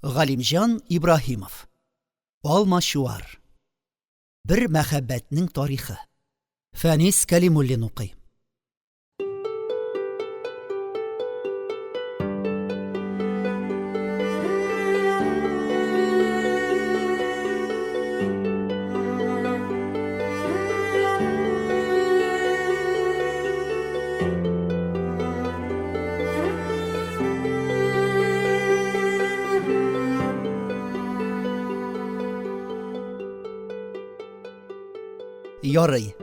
Галимҗан Ибраһимов. Алмачуар. Бер мәхәббәтнең тарихы. Фәнис Кәлимуллин укый. Ярый,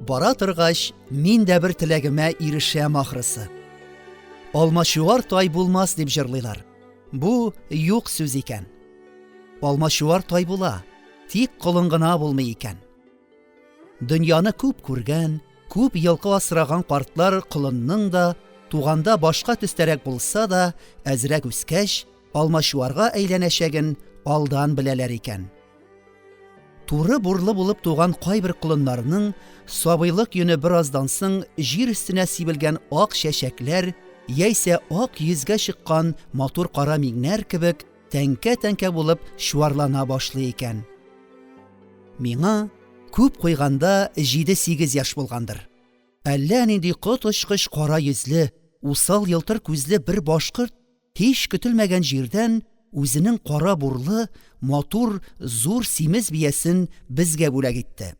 бара торгач, мин дә бер теләгемә ирешәм ахрысы. Алмачуар тай булмас дип җырлыйлар. Бу юк сүз икән. Алмачуар тай була, тик колын гына булмый икән. Дөньяны күп күргән, күп елкы асраган картлар колынның да, туганда башка төстәрәк булса да, әзрәк үскәч, алмачуарга әйләнәчәген алдан беләләр икән. Туры бурлы булып туган кайбер колыннарның сабыйлык йөне бераздан соң җир өстенә сибелгән ак чәчәкләр яисә ак йөзгә чыккан матур кара миңнәр кебек тәңкә-тәңкә булып чуарлана башлый икән. Миңа, күп куйганда, җиде-сигез яшь булгандыр. Әллә нинди коточкыч кара йөзле, усал елтыр күзле бер башкорт һич көтелмәгән җирдән үзенең кара бурлы, матур, зур симез биясен безгә бүләк итте.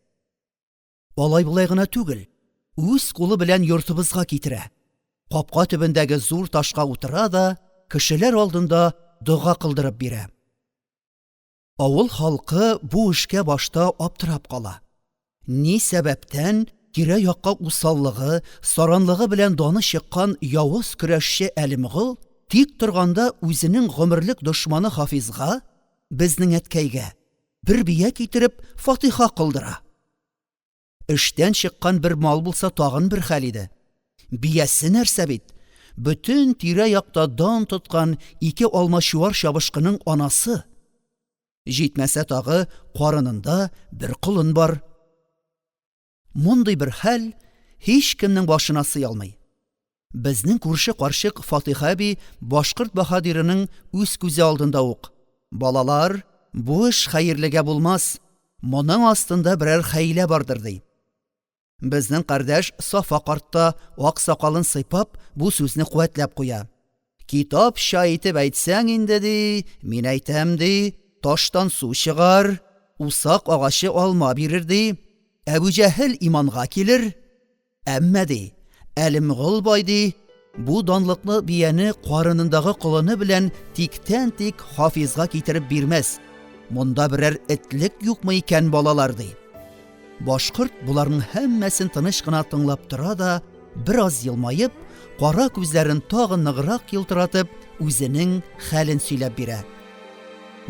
Алай-болай гына түгел, үз кулы белән йортыбызга китерә. Капка төбендәге зур ташка утыра да кешеләр алдында дога кылдырып бирә. Авыл халкы бу эшкә башта аптырап кала. Ни сәбәптән тирә-якка усаллыгы, саранлыгы белән даны чыккан явыз көрәшче Әлемгол тик торганда үзенең гомерлек дошманы Хафизга, безнең әткәйгә, бер бия китереп фатиха кылдыра? Эштән чыккан бер мал булса тагын бер хәл иде. Биясе нәрсә бит? Бөтен тирә-якта дан тоткан ике алмачуар чабышкының анасы. Җитмәсә тагы карынында бер колын бар. Мондый бер хәл һичкемнең башына сыя алмый. Безнең күрше карчык Фатыйха әби башкорт баһадирының үз күзе алдында ук: «Балалар, бу эш хәерлегә булмас, моның астында берәр хәйлә бардыр», – ди. Безнең кардәш Сафа карт та, ак сакалын сыйпап, бу сүзне куәтләп куя. «Китапча итеп әйтсәң инде, – ди, – мин әйтәм, ди, таштан су чыгар, усак агачы алма бирер, ди, Әбүҗәһел иманга килер. Әмма, ди, Әлемгол бай, ди, бу данлыклы бияне карынындагы колыны белән тиктән-тик Хафизга китереп бирмәс. Монда берәр этлек юкмы икән, балалар, ди. Башкорт боларның һәммәсен тыныч кына тыңлап тора да, бераз елмаеп, кара күзләрен тагын ныграк елтыратып, үзенең хәлен сөйләп бирә.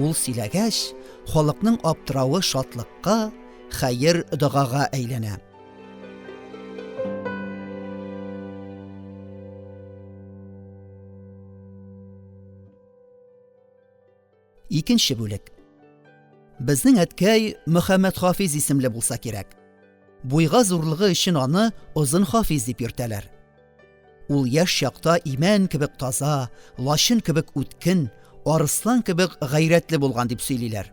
Ул сөйләгәч, халыкның аптыравы шатлыкка, хәер-догага әйләнә. Икенче бүлек. Безнең әткәй Мөхәммәд Хафиз исемле булса кирәк. Буйга зурлыгы өчен аны Озын Хафиз дип йөртәләр. Ул яшь чакта имән кебек таза, лачын кебек үткен, арыслан кебек гайрәтле булган дип сөйлиләр.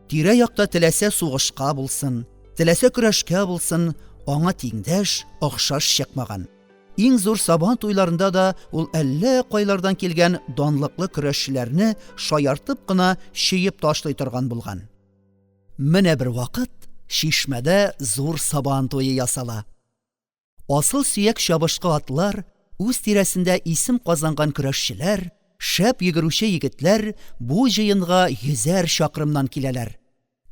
Тирә-якта теләсә сугышка булсын, теләсә көрәшкә булсын, аңа тиңдәш, охшаш чыкмаган. Иң зур сабан туйларында да ул әллә кайлардан килгән данлыклы көрәшчеләрне шаяртып кына чөеп ташлый торган булган. Менә бервакыт Чишмәдә зур сабан туе ясала. Асыл сөяк чабышкы атлар, үз тирәсендә исем казанган көрәшчеләр, шәп йөгерүче егетләр бу җыенга йөзәр чакрымнан киләләр.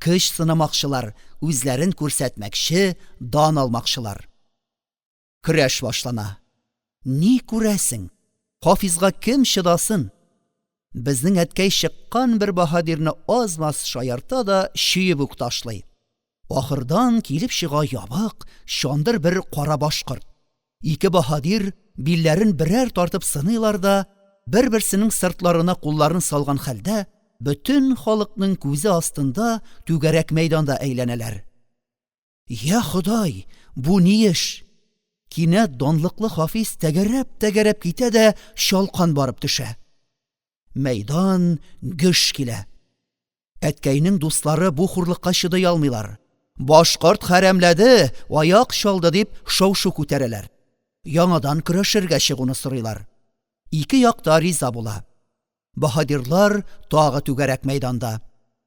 Көч сынамакчылар, үзләрен күрсәтмәкче, дан алмакчылар. Көрәш башлана. Ни күрәсең? Хафизга кем чыдасын? Безнең әткәй чыккан бер баһадирны аз-маз шаярта да чөеп үк ташлый. Ахырдан килеп чыга ябык, чандыр бер кара башкорт. Ике баһадир билләрен берәр тартып сыныйлар да, бер-берсенең сыртларына кулларын салган хәлдә, бөтен халыкның күзе астында түгәрәк мәйданда әйләнәләр. Йа Ходай, бу ни эш? Кинәт данлыклы Хафиз тәгәрәп-тәгәрәп китә дә чалкан барып төшә. Мәйдан гөж килә. Әткәйнең дуслары бу хурлыкка чыдый алмыйлар: – Башкорт хәрәмләде, аяк чалды! – дип шау-шу күтәрәләр, яңадан көрәшергә чыгуны сорыйлар. Ике як та риза була. Баһадирлар тагы түгәрәк мәйданда.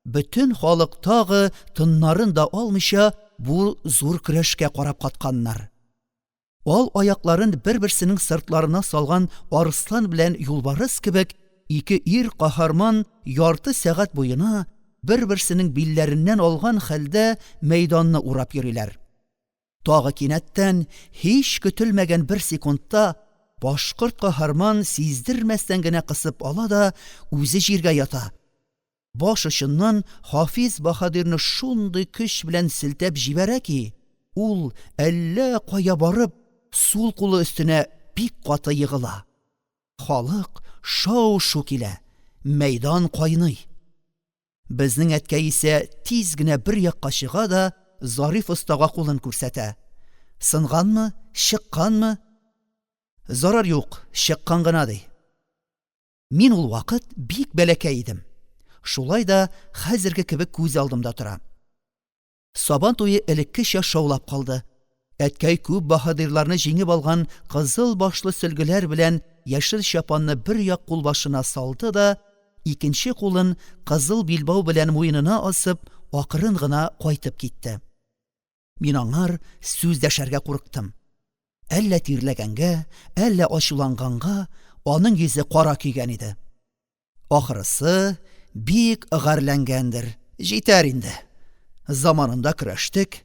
Бөтен халык тагы, тыннарын да алмыйча, бу зур көрәшкә карап катканнар. Ал аякларын бер-берсенең сыртларына салган арыслан белән юлбарыс кебек, ике ир-каһарман ярты сәгать буена, бер-берсенең билләреннән алган хәлдә, мәйданны урап йөриләр. Тагы кинәттән, һич көтелмәгән бер секундта, башкорт каһарман сиздермәстән генә кысып ала да үзе җиргә ята, баш очыннан Хафиз баһадирны шундый көч белән селтәп җибәрә ки, ул, әллә кая барып, сул кулы өстенә бик каты егыла. Халык шау-шу килә, мәйдан кайный. Безнең әткәй исә тиз генә бер якка чыга да Зариф остага кулын күрсәтә: «Сынганмы, чыкканмы?» «Зарар юк, чыккан гына», – ди. Мин ул вакыт бик бәләкәй идем, шулай да хәзерге кебек күз алдымда тора. Сабан туе элеккечә шаулап калды. Әткәй күп баһадирларны җиңеп алган кызыл башлы сөлгеләр белән яшел чапанны бер як кулбашына салды да, икенче кулын кызыл билбау белән муенына асып, акрын гына кайтып китте. Мин аңар сүз дәшәргә курыктым. Әллә тирләгәнгә, әллә ачуланганга, аның йөзе кара көйгән иде. Ахрысы, бик гарьләнгәндер, җитәр инде. Заманында көрәштек,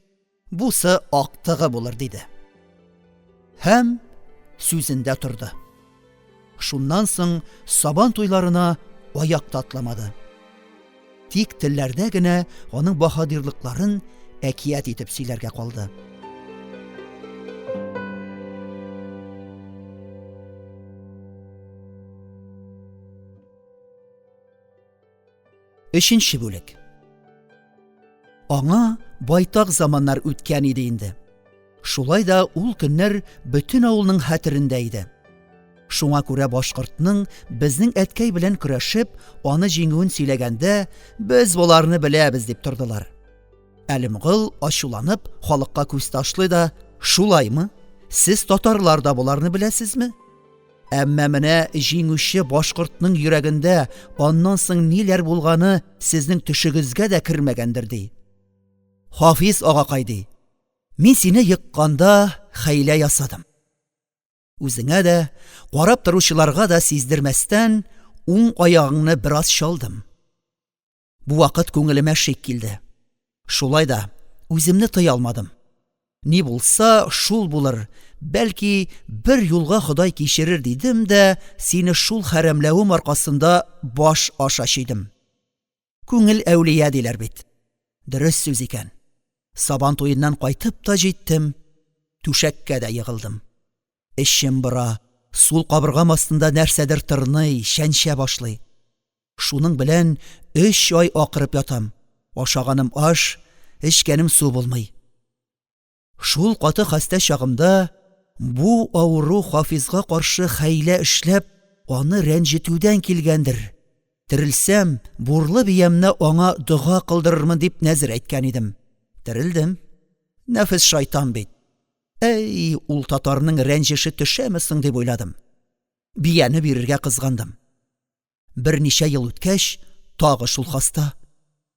бусы актыгы булыр, диде. Һәм сүзендә торды. Шуннан соң Сабан туйларына аяк та атламады. Тик телләрдә генә аның баһадирлыкларын әкият итеп сөйләргә калды. Өченче бүлек. Аңа байтак заманнар үткән иде инде. Шулай да ул көннәр бөтен авылның хәтерендә иде. Шуңа күрә башкортның безнең әткәй белән көрәшеп, аны җиңүен сөйләгәндә, без боларны беләбез дип тордылар. Әлемгол ачуланып халыкка күз ташлый да, шулаймы? Сез татарлар да боларны беләсезме? Әмма менә җиңүче башкортның йөрәгендә аннан соң ниләр булганы сезнең төшегезгә дә кермәгәндер, ди. Хафиз агакай, ди, мин сине екканда хәйлә ясадым. Үзеңә дә, карап торучыларга да сиздермәстән, уң аягыңны бераз чалдым. Бу вакыт күңелемә шик килде. Шулай да үземне тыя алмадым. Ни булса, шул булыр, бәлки, бер юлга Ходай кичерер дидем дә, сине шул хәрәмләвем аркасында баш аша чөйдем. Күңел әүлия диләр бит. Дөрес сүз икән. Сабан туеннан кайтып та җиттем, түшәккә дә егылдым. Эчем бора, сул кабыргам астында нәрсәдер тырный, чәнчә башлый. Шуның белән 3 ай акырып ятам. Ашаганым аш, эчкәнем су булмый. Шул каты хәстә чагымда бу авыру Хафизга каршы хәйлә эшләп, аны рәнҗетүдән килгәндер. Терелсәм, бурлы биямне аңа дога кылдырырмын дип нәзер әйткән идем. Терелдем. Нәфес шайтан бит. Әй, ул татарның рәнҗеше төшәме соң дип уйладым. Бияне бирергә кызгандым. Берничә ел үткәч, тагы шул хаста.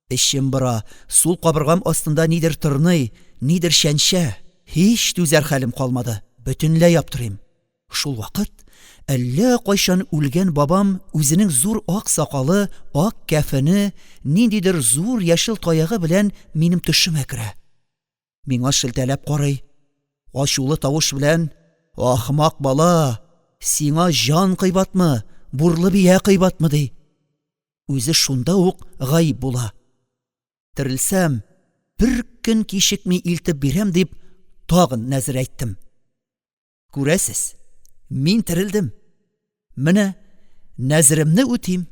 Эчем бора, сул кабыргам астында нидер тырный, нидер чәнчә. Һич түзәр хәлем калмады, бөтенләй аптырыйм. Шул вакыт әллә кайчан үлгән бабам үзенең зур ак сакалы, ак кәфене, ниндидер зур яшел таягы белән минем төшемә керә. Миңа шелтәләп карый. Ачулы тавыш белән: «Ахмак бала, сиңа җан кыйбатмы, бурлы бия кыйбатмы?» – ди. Үзе шунда ук гаип була. Терелсәм, бер көн кичекми илтеп бирәм дип, тагын нәзер әйттем. Күрәсез, мин терелдем. Менә нәзеремне үтим.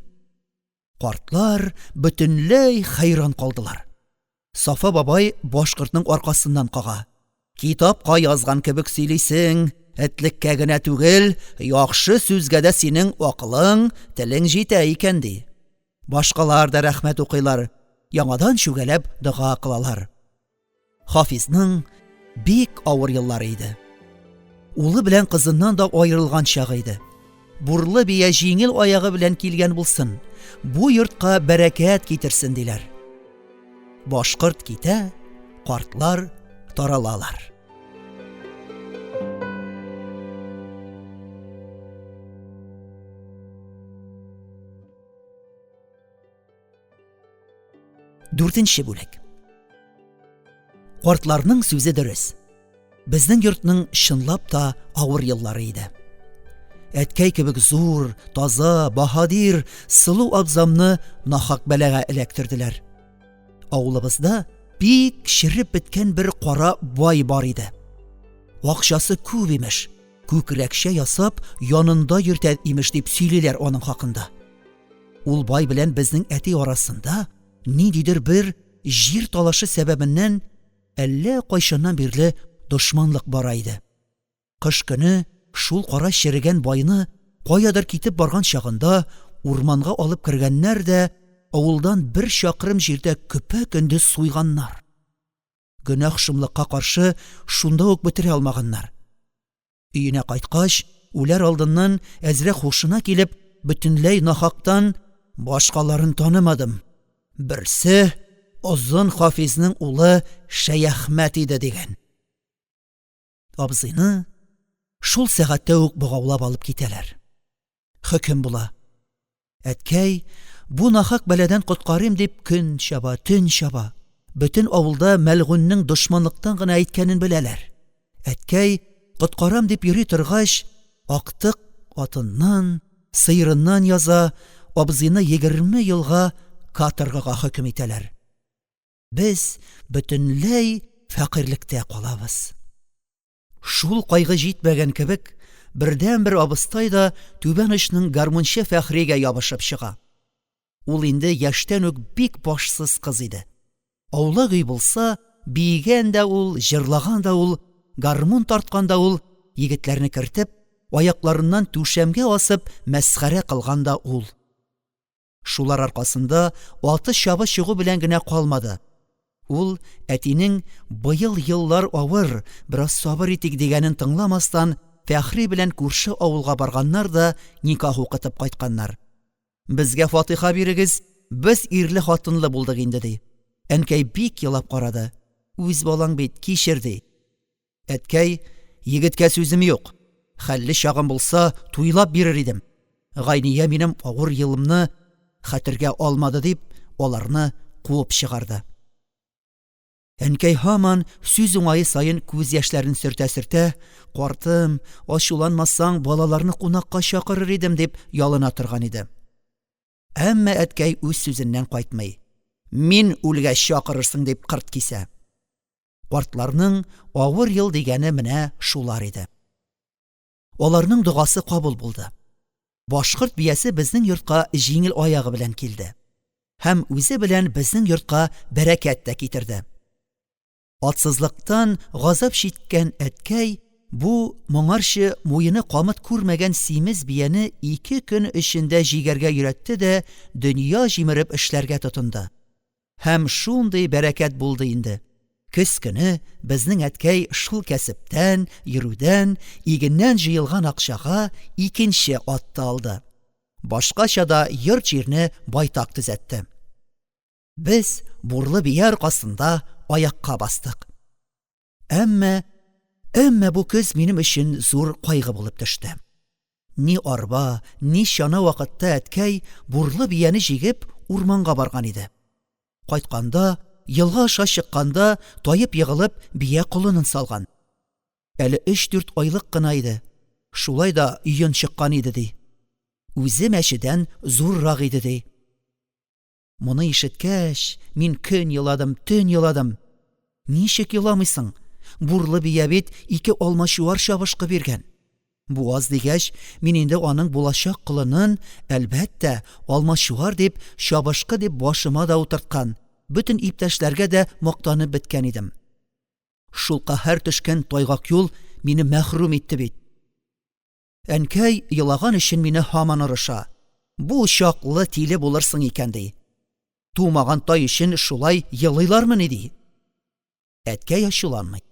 Картлар бөтенләй хәйран калдылар. Сафа бабай башкортның аркасыннан кага. Китапка язган кебек сөйлисең, Этлеккә генә түгел, яхшы сүзгә дә синең акылың, телең җитә икән, – ди. Башкалар да рәхмәт укыйлар, яңадан чүгәләп дога кылалар. Хафизның бик авыр еллары иде. Улы белән кызыннан да аерылган чагы иде. Бурлы бия җиңел аягы белән килгән булсын, бу йортка бәрәкәт китерсен, диләр. Башкорт китә, картлар таралалар. Дүртенче бүлек. Картларның сүзе дөрес. Безнең йортның чынлап та авыр еллары иде. Әткәй кебек зур, таза, баһадир, сылу абзамны нахак бәлагә эләктерделәр. Авылыбызда бик череп беткән бер кара бай бар иде. Акчасы күп имеш, күкрәкчә ясап, янында йөртә имеш дип сөйлиләр аның хакында. Ул бай белән безнең әти арасында ниндидер бер җир талашы сәбәбеннән әллә кайчаннан бирле дошманлык бара иде. Кыш көне шул кара черегән байны каядыр китеп барган чагында урманга алып кергәннәр дә авылдан бер чакрым җирдә көпә-көндез суйганнар. Гөнаһ шомлыкка каршы шунда ук бетерә алмаганнар. Өенә кайткач, үләр алдыннан әзрәк һушына килеп, бөтенләй нахактан башкаларын танымадым. Берсе Озын Хафизның улы Шәяхмәт иде, дигән. Абзыйны шул сәгатьтә үк богаулап алып китәләр. Хөкем була. Әткәй, бу нахак бәладән коткарыйм дип, көн чаба, төн чаба. Бөтен авылда мәлгуньнең дошманлыктан гына әйткәнен беләләр. Әткәй, коткарам дип йөри торгач, актык атыннан, сыерыннан яза, абзыйны 20 елга каторгага хөкем итәләр. Без бөтенләй фәкыйрьлектә калабыз. Шул кайгы җитмәгән кебек, бердәнбер абыстай да түбән очның гармунчы Фәхригә ябышып чыга. Ул инде яшьтән үк бик башсыз кыз иде. Аулак өй булса, биегән дә ул, җырлаган да ул, гармун тарткан да ул, егетләрне кертеп, аякларыннан түшәмгә асып мәсхәрә кылган да ул. Шулар аркасында аты-чабы чыгу белән генә калмады. Ул әтинең быел еллар авыр, бераз сабыр итик дигәнен тыңламастан, Фәхри белән күрше авылга барганнар да никах укытып кайтканнар. Безгә фатиха бирегез, без ирле-хатынлы булдык инде, ди. Әнкәй бик елап карады. Үз балаң бит, кичер, ди. Әткәй, егеткә сүзем юк, хәлле чагым булса, туйлап бирер идем. Гайния минем авыр елымны хәтергә алмады, дип, аларны куып чыгарды. Әнкәй һаман сүз уңае саен күз яшьләрен сөртә-сөртә, картым, ачуланмасаң, балаларны кунакка чакырыр идем, дип ялына торган иде. Әмма әткәй үз сүзеннән кайтмый. Мин үлгәч чакырырсың, дип кырт кисә. Картларның авыр ел дигәне менә шулар иде. Аларның догасы кабул булды. Башкорт биясе безнең йортка җиңел аягы белән килде. Һәм үзе белән безнең йортка бәрәкәт тә китерде. Атсызлыктан газап чиккән әткәй бу моңарчы муены камыт күрмәгән симез бияне 2 көн эчендә җигәргә өйрәтте дә дөнья җимереп эшләргә тотынды. Һәм шундый бәрәкәт булды инде. Көз көне безнең әткәй шул кәсептән, йөрүдән, игеннән җыелган акчага икенче ат та алды. Башкача да йорт-җирне байтак төзәтте. Без бурлы бия аркасында аякка бастык. Әмма, әмма бу көз минем өчен зур кайгы булып төште. Ни арба, ни чана вакытта әткәй бурлы бияне җигеп урманга барган иде. Кайтканда, елга аша чыкканда, таеп егылып, бия колынын салган. Әле 3-4 айлык кына иде, шулай да йон чыккан иде, ди. Үзе мәчедән зуррак иде, ди. Моны ишеткәч, мин көн еладым, төн еладым. Ничек еламыйсың? Бурлы бия бит 2 алмачуар чабышкы биргән. Буаз дигәч, мин инде аның булачак колынын, әлбәттә, алмачуар дип, чабышкы дип башыма да утырткан, бөтен иптәшләргә дә мактанып беткән идем. Шул каһәр төшкән тайгак юл мине мәхрүм итте бит. Әнкәй елаган өчен мине һаман орыша: «Бу чаклы тиле булырсың икән, – ди, – тумаган тай өчен шулай елыйлармыни?» – ди. Әткәй ачуланмый,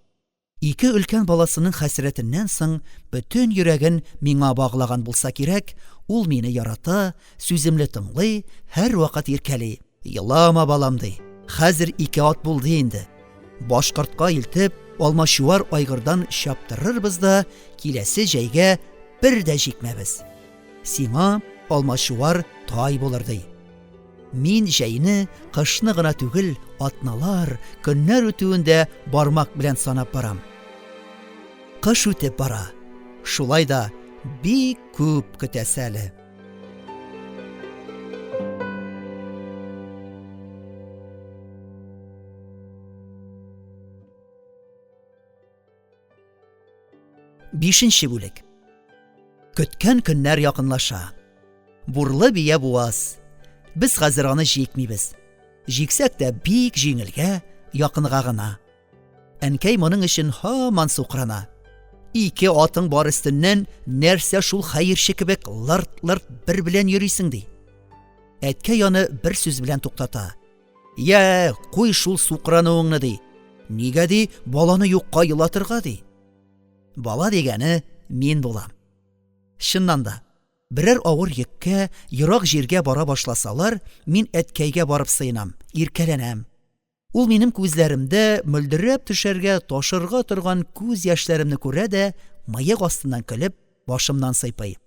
ике өлкән баласының хәсрәтеннән соң бөтен йөрәген миңа баглаган булса кирәк, ул мине ярата, сүземне тыңлый, һәрвакыт иркәли: «Елама, балам, – ди, – хәзер ике ат булды инде. Башкортка илтеп, алмачуар айгырдан чаптырырбыз да киләсе җәйгә бер дә җикмәбез. Сиңа алмачуар тай булыр», – ди. Мин җәйне, кышны гына түгел, атналар, көннәр үтүен дә бармак белән санап барам. Кыш үтеп бара, шулай да бик күп көтәсе әле. Бишенче бүлек. Көткән көннәр якынлаша. Бурлы бия буаз. Без хәзер аны җикмибез. Җиксәк тә бик җиңелгә, якынга гына. Әнкәй моның өчен һаман сукрана. Ике атың бар өстеннән нәрсә шул хәерче кебек лырт-лырт бер белән йөрисең, ди. Әткәй аны бер сүз белән туктата. Йә, куй шул сукрануыңны, ди. Нигә, ди, баланы юкка елатырга, ди. Бала дигәне мин булам. Чыннан да, берәр авыр йөккә, ерак җиргә бара башласалар, мин әткәйгә барып сыенам, иркәләнәм. Ул минем күзләремдә мөлдерәп төшәргә, ташырга торган күз яшьләремне күрә дә, мыек астыннан көлеп, башымнан сыйпый.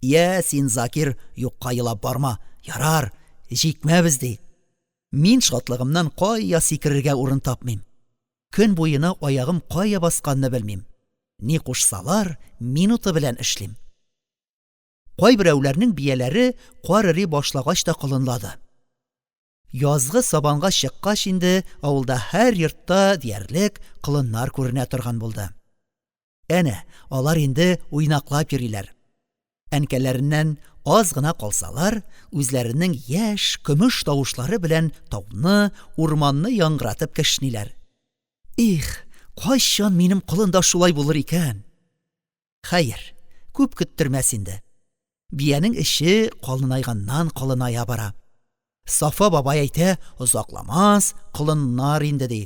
Йә, син, Закир, юкка елап барма, ярар, җикмәбез, ди. Мин шатлыгымнан кая сикерергә урын тапмыйм. Көн буена аягым кая басканны белмим. Ни кушсалар, минуты белән эшлим. Кайберәүләрнең бияләре кар эри башлагач та колынлады. Язгы сабанга чыккач инде авылда һәр йортта диярлек колыннар күренә торган булды. Әнә алар инде уйнаклап йөриләр. Әнкәләреннән аз гына калсалар, үзләренең яшь, көмеш тавышлары белән тауны, урманны яңгыратып кешниләр. Их, кайчан минем колын да шулай булыр икән? Хәер, күп көттермәс инде. Биянең эче калынайганнан калыная бара. Сафа бабай әйтә, озакламас, колыннар инде, ди.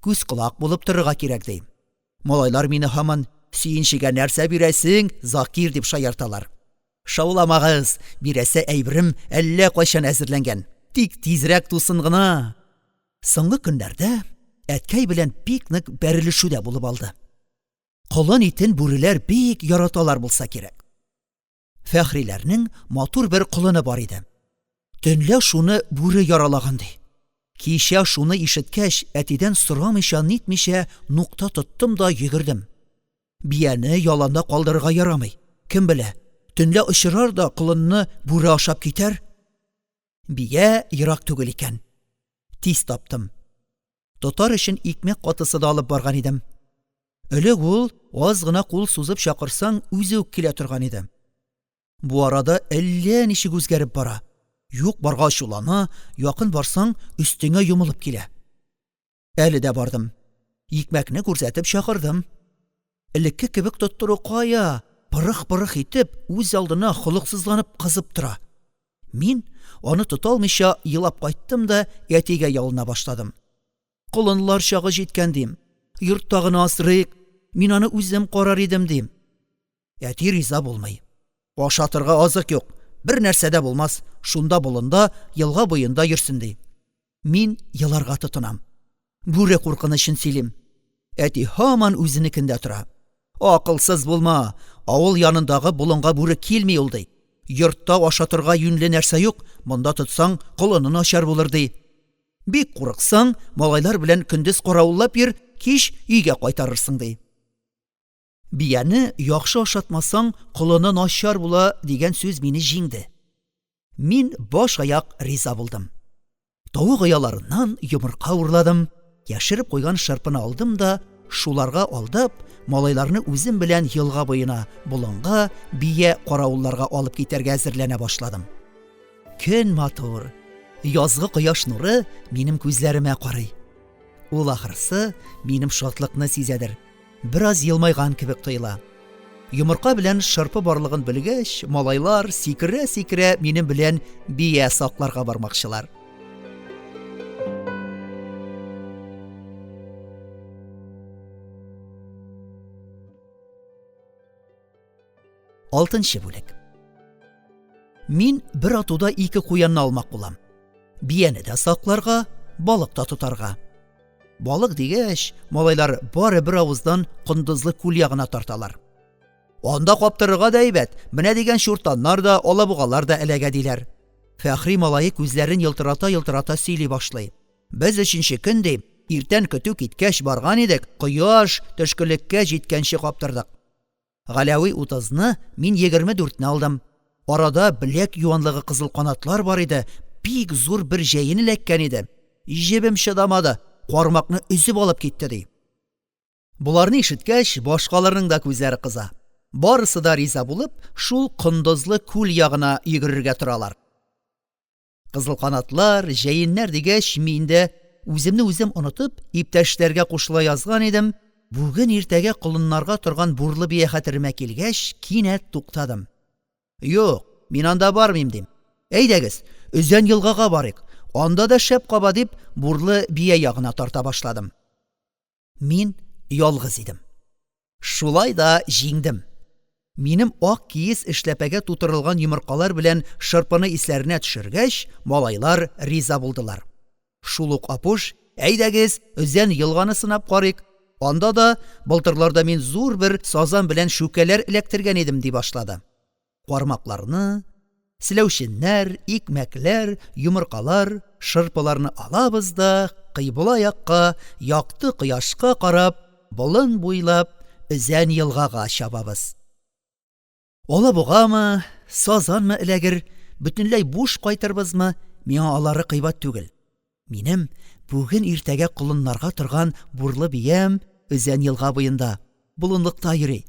Күз-колак булып торырга кирәк, ди. Малайлар мине һаман сөенчегә нәрсә бирәсең, Закир, дип шаярталар. Шауламагыз, бирәсе әйберем әллә кайчан әзерләнгән. Тик тизрәк тусын гына. Соңгы көннәрдә әткәй белән бик нык бәрелешү дә булып алды. Колын итен бүреләр бик яраталар булса кирәк. Фәхриләрнең матур бер колыны бар иде. Төнлә шуны бүре яралаган, ди. Кичә шуны ишеткәч, әтидән сорамыйча-нитмичә нукта тоттым да йөгердем. Бияне яланда калдырырга ярамый, кем белә, төнлә очрар да колынны бүре ашап китәр. Бия ерак түгел икән. Тиз таптым. Тотар өчен икмәк катысы да алып барган идем. Элек ул, аз гына кул сузып чакырсаң, үзе үк килә торган иде. Бу арада әллә ничек үзгәреп бара. Юк-барга ачулана, якын барсаң, өстеңә йомылып килә. Әле дә бардым. Икмәкне күрсәтеп чакырдым. Элекке кебек тоттыру кая, пырых-пырых итеп, үз алдына холыксызланып кызып тора. Мин аны тота алмыйча елап кайттым да әтигә ялына башладым. Колынлар чагы җиткән, дим. Йортта гына асрыйк, мин аны үзем карар идем, дим. Әти риза булмый. Ашатырга азык юк, бер нәрсә дә булмас, шунда болында, елга буенда йөрсен, ди. Мин еларга тотынам. Бүре куркынычын сөйлим. Әти һаман үзенекендә тора. Акылсыз булма, авыл янындагы болынга бүре килми ул, ди. Йортта ашатырга юньле нәрсә юк, монда тотсаң, колыны начар булыр, ди. Бик курыксаң, малайлар белән көндез каравыллап йөр, кич өйгә кайтарырсың, ди. Бияне яхшы ашатмасаң, колыны начар була, дигән сүз мине җиңде. Мин баш-аяк риза булдым. Тавык ояларыннан йомырка урладым, яшереп куйган шырпыны алдым да, шуларга алдап, малайларны үзем белән елга буена, болынга, бия каравылларга алып китәргә әзерләнә башладым. Көн матур. Язгы кояш нуры минем күзләремә карый. Ул ахрысы минем шатлыкны сизәдер. Бераз елмайган кебек тоела. Йомырка белән шырпы барлыгын белгәч, малайлар, сикерә-сикерә, минем белән бия сакларга бармакчылар. Алтынчы бүлек. Мин бер атуда ике куянны алмак булам. Бияне дә сакларга, балык та тотарга. Балык дигәч, малайлар бары бер авыздан кондызлы күл ягына тарталар. Анда каптырырга да әйбәт, менә дигән чуртаннар да, алабугалар да эләгә, диләр. Фәхри малае күзләрен елтырата-елтырата сөйли башлый. Без өченче көн, ди, иртән көтү киткәч барган идек, кояш төшкелеккә җиткәнче каптырдык. Галәви утызны, мин 24-не алдым. Арада беләк юанлыгы кызыл канатлар бар иде, бик зур бер җәен эләккән иде. Җебем чыдамады, кармакны өзеп алып китте, ди. Боларны ишеткәч, башкаларның да күзләре кыза. Барысы да риза булып, шул кондызлы күл ягына йөгерергә торалар. Кызылканатлар, җәеннәр дигәч, мин дә, үземне үзем онытып, иптәшләргә кушыла язган идем, бүген-иртәгә колыннарга торган бурлы бия хәтеремә килгәч, кинәт туктадым. Юк, мин анда бармыйм, дим. Әйдәгез, Өзән елгага барыйк, анда да шәп каба, дип, бурлы бия ягына тарта башладым. Мин ялгыз идем. Шулай да җиңдем. Минем ак киез эшләпәгә тутырылган йомыркалар белән шырпыны исләренә төшергәч, малайлар риза булдылар. Шул ук Апуш: «Әйдәгез, Өзән елганы сынап карыйк, анда да былтырларда мин зур бер сазан белән шүкәләр эләктергән идем», – ди башлады. Кармакларны, селәүченнәр, икмәкләр, йомыркалар, шырпыларны алабыз да кыйбла якка, якты кояшка карап, болын буйлап Өзән елгага чабабыз. Алабугамы, сазанмы эләгер, бөтенләй буш кайтырбызмы, миңа алары кыйбат түгел. Минем бүген-иртәгә колыннарга торган бурлы биям Өзән елга буенда, болынлыкта йөри.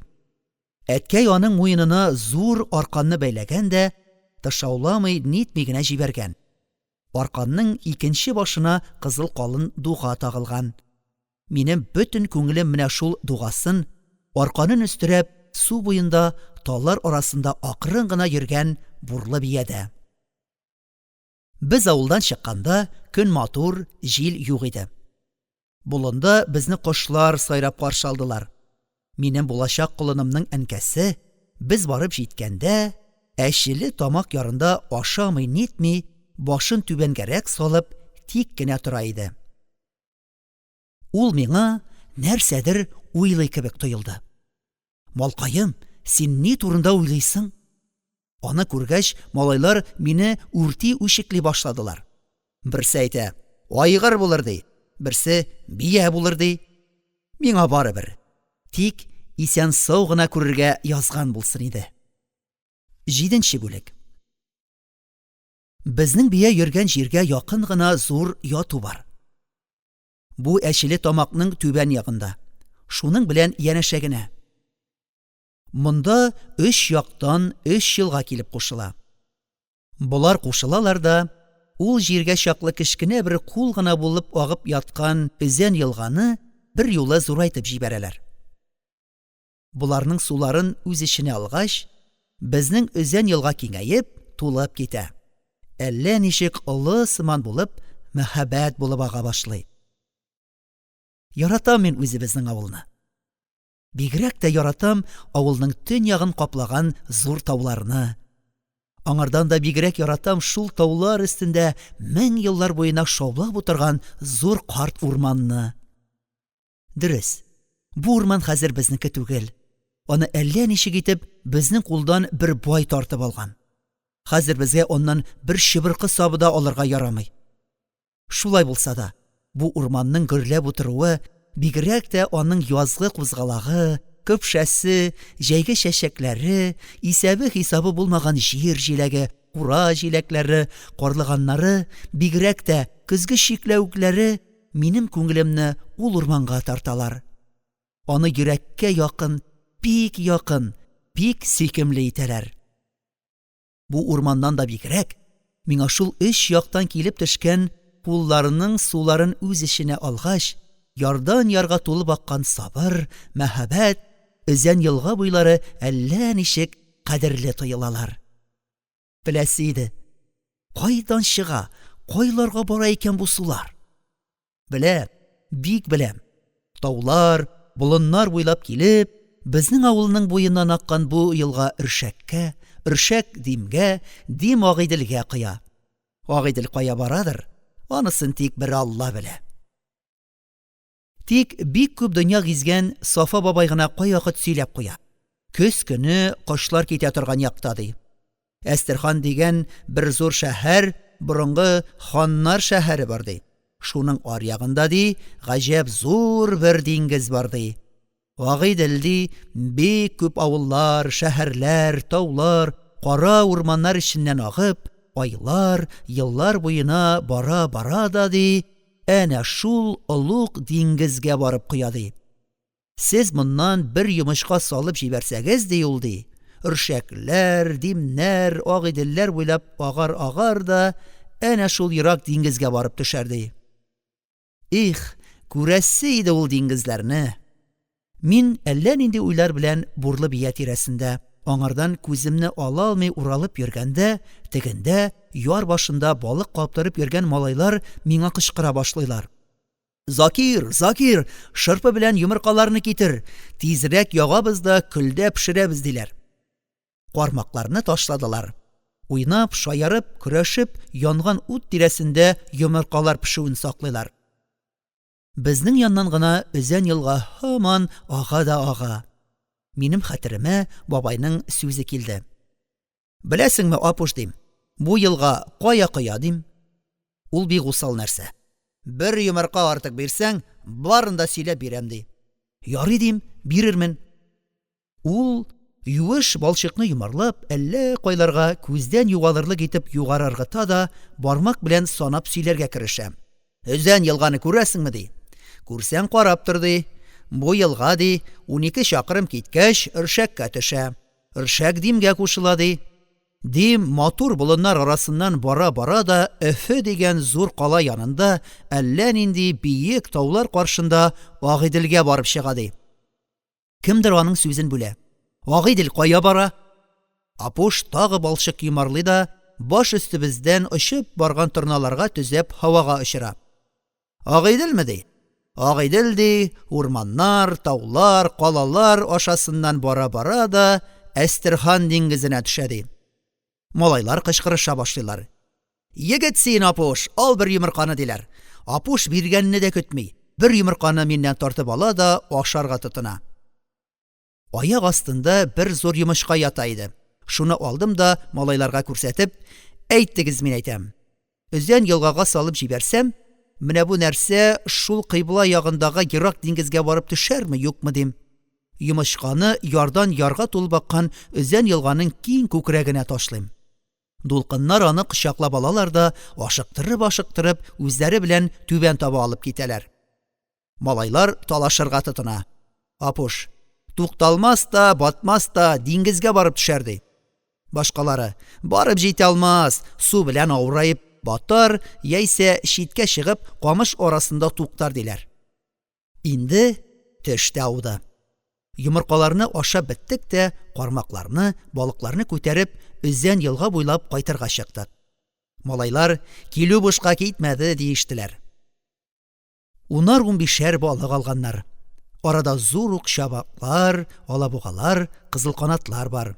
Әткәй аның муенына зур арканны бәйләгән дә тышауламый-нитми генә җибәргән. Арканның икенче башына кызыл калын дуга тагылган. Минем бөтен күңелем менә шул дугасын, арканын өстерәп, су буенда, таллар арасында акрын гына йөргән бурлы биядә. Без авылдан чыкканда, көн матур, җил юк иде. Болында безне кошлар сайрап каршы алдылар. Минем булачак колынымның әнкәсе, без барып җиткәндә, Әчеле тамак ярында ашамый-нитми, башын түбәнгәрәк салып, тик кенә тора иде. Ул миңа нәрсәдер уйлый кебек тоелды. Малкаем, син ни турында уйлыйсың? Аны күргәч, малайлар мине үрти-үчекли башладылар. Берсе әйтә, айгыр булыр, ди, берсе бия булыр, ди. Миңа барыбер. Тик исән-сау гына күрергә язган булсын иде. Җиденче бүлек. Безнең бия йөргән җиргә якын гына зур яту бар. Бу Әчеле тамакның түбән ягында. Шуның белән янәшә генә. Монда өч яктан өч елга килеп кушыла. Болар кушылалар да, ул җиргә чаклы кечкенә бер кул гына булып агып яткан Өзән елганы берьюлы зурайтып җибәрәләр. Боларның суларын үз эченә алгач, безнең Өзән елга киңәеп, тулып китә. Әллә ничек олы сыман булып, мәһабәт булып ага башлый. Яратам мин үзебезнең авылны. Бигрәк тә яратам авылның төньягын каплаган зур тауларны. Аңардан да бигрәк яратам шул таулар өстендә мең еллар буена шаулап утырган зур карт урманны. Дөрес, бу урман хәзер безнеке түгел. Аны әллә ничек итеп безнең кулдан бер бай тартып алган. Хәзер безгә аннан бер чыбыркы сабы да алырга ярамый. Шулай булса да, бу урманның гөрләп утыруы, бигрәк тә аның язгы кузгалагы, көпшәсе, җәйге чәчәкләре, исәбе-хисабы булмаган җир җиләге, кура җиләкләре, карлыганнары, бигрәк тә көзге чикләвекләре минем күңелемне ул урманга тарталар. Аны йөрәккә якын, бик якын, бик сөйкемле итәләр. Бу урманнан да бигрәк, миңа шул өч яктан килеп төшкән кулларының суларын үз эченә алгач, ярдан ярга тулып аккан сабыр, мәһабәт Өзән елга буйлары әллә ничек кадерле тоелалар. Беләсе иде, кайдан чыга, кайларга бара икән бу сулар? Беләм, бик беләм: таулар, болыннар буйлап килеп, безнең авылның буеннан аккан бу елга Өршәккә, Өршәк Димгә, Дим Агыйделгә коя. Агыйдел кая барадыр – анысын тик бер Алла белә. Тик бик күп дөнья гизгән Сафа бабай гына кайвакыт сөйләп куя: көз көне кошлар китә торган якта, ди, Әстерхан дигән бер зур шәһәр, борынгы ханнар шәһәре бар, ди. Шуның аръягында, ди, гаҗәп зур бер диңгез бар, ди. Агыйдел, ди, бик күп авыллар, шәһәрләр, таулар, кара урманнар эченнән агып, айлар, еллар буена бара-бара да, ди, әнә шул олуг диңгезгә барып коя, ди. Сез моннан бер йомычка салып җибәрсәгез, ди ул, ди, Өршәкләр, Димнәр, Агыйделләр буйлап агар-агар да әнә шул ерак диңгезгә барып төшәр, ди. Их, күрәсе иде ул диңгезләрне! Мин әллә нинди уйлар белән бурлы бия тирәсендә, аңардан күземне ала алмый уралып йөргәндә, тегендә, яр башында балык каптырып йөргән малайлар миңа кычкыра башлыйлар. Закир, Закир, шырпы белән йомыркаларны китер, тизрәк ягабыз да көлдә пешерәбез, диләр. Кармакларны ташладылар. Уйнап, шаярып, көрәшеп, янган ут тирәсендә йомыркалар пешүен саклыйлар. Безнең яннан гына Өзән елга һаман ага да ага. Минем хәтеремә бабайның сүзе килде. Беләсеңме, Апуш, дим, бу елга кая коя, дим. Ул бик усал нәрсә. Бер йомырка артык бирсәң, барын да сөйләп бирәм, ди. Ярый, дим, бирермен. Ул, юеш балчыкны йомарлап, әллә кайларга, күздән югалырлык итеп югары ыргыта да, бармак белән санап сөйләргә керешә. Өзән елганы күрәсеңме, ди. Күрсәң, карап тор, ди. Бу елга, ди, 12 чакрым киткәч, Өршәккә төшә. Өршәк Димгә кушыла, ди. Дим матур болыннар арасыннан бара-бара да Өфе дигән зур кала янында, әллә нинди биек таулар каршында Агыйделгә барып чыга, ди. Кемдер аның сүзен бүлә. Агыйдел кая бара? Апуш тагы балчык йомарлый да, баш өстебездән очып барган торналарга төзәп һавага очыра. Агыйделме, ди? Агыйдел, ди, урманнар, таулар, калалар ашасыннан бара-бара да Әстерхан диңгезенә төшә, ди. Малайлар кычкырыша башлыйлар. Егет син, Апуш, ал бер йомырканы, диләр. Апуш биргәнне дә көтми, бер йомырканы миннән тартып ала да ашарга тотына. Аяк астында бер зур йомычка ята иде. Шуны алдым да малайларга күрсәтеп, әйтегез, мин әйтәм. Өзән елгага салып җибәрсәм, менә бу нәрсә шул кыйбла ягындагы ерак диңгезгә барып төшәрме, юкмы, дим. Йомычканы ярдан ярга тулып аккан Өзән елганың киң күкрәгенә ташлыйм. Дулкыннар аны кочаклап алалар да, ашыктырып-ашыктырып, үзләре белән түбән таба алып китәләр. Малайлар талашырга тотына. Апуш: «Тукталмас та, батмас та, диңгезгә барып төшәр», – ди. Башкалары: «Барып җитә алмас, су белән авыраеп батар, яисә, читкә чыгып, камыш арасында туктар», – диләр. Инде төш тә ауды. Йомыркаларны ашап беттек тә, кармакларны, балыкларны күтәреп, Өзән елга буйлап кайтырга чыктык. Малайлар: «Килү бушка китмәде», – диештеләр. Унар-унбишәр балык алганнар. Арада зур ук чабаклар, алабугалар, кызылканатлар бар.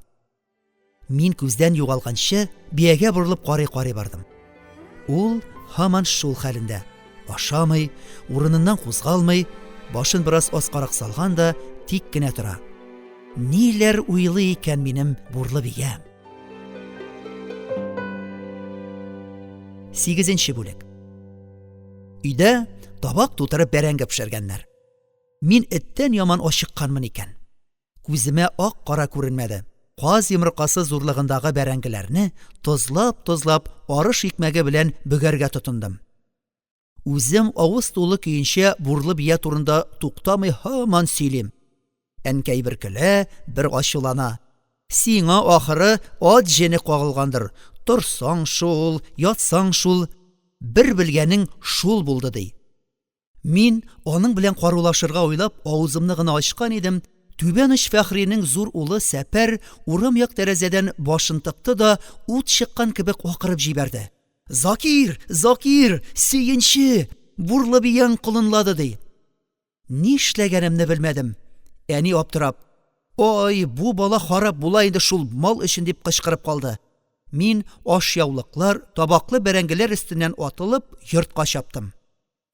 Мин күздән югалганчы, биягә борылып карый-карый бардым. Ул һаман шул хәлендә. Ашамый, урыныннан кузгалмый, башын бераз аскарак салган да тик кенә тора. Ниләр уйлый икән минем бурлы биям? 8 бүлек. Өйдә табак тутырып бәрәңге пешергәннәр. Мин эттән яман ачыкканмын икән. Күземә ак-кара күренмәде. Каз йомыркасы зурлыгындагы бәрәңгеләрне тозлап-тозлап арыш икмәге белән бөгәргә тотындым. Үзем авыз тулы көенчә бурлы бия турында туктамый һаман сөйлим. Әнкәй бер көлә, бер ачулана. Сиңа, ахыры, ат җене кагылгандыр, торсаң шул, ятсаң шул, бер белгәнең шул булды, ди. Мин аның белән карулашырга уйлап авызымны гына ачкан идем, Түбән оч Фәхринең зур улы Сәпәр урам як тәрәзәдән башын тыкты да ут чыккан кебек акырып җибәрде: – Закир, Закир, сөенче! Бурлы бияң колынлады, ди. Нишләгәнемне белмәдем, әни, аптырап: «Ай, бу бала харап була инде шул мал өчен!» – дип кычкырып калды, мин, ашъяулыклар, табаклы бәрәңгеләр өстеннән атылып, йортка чаптым.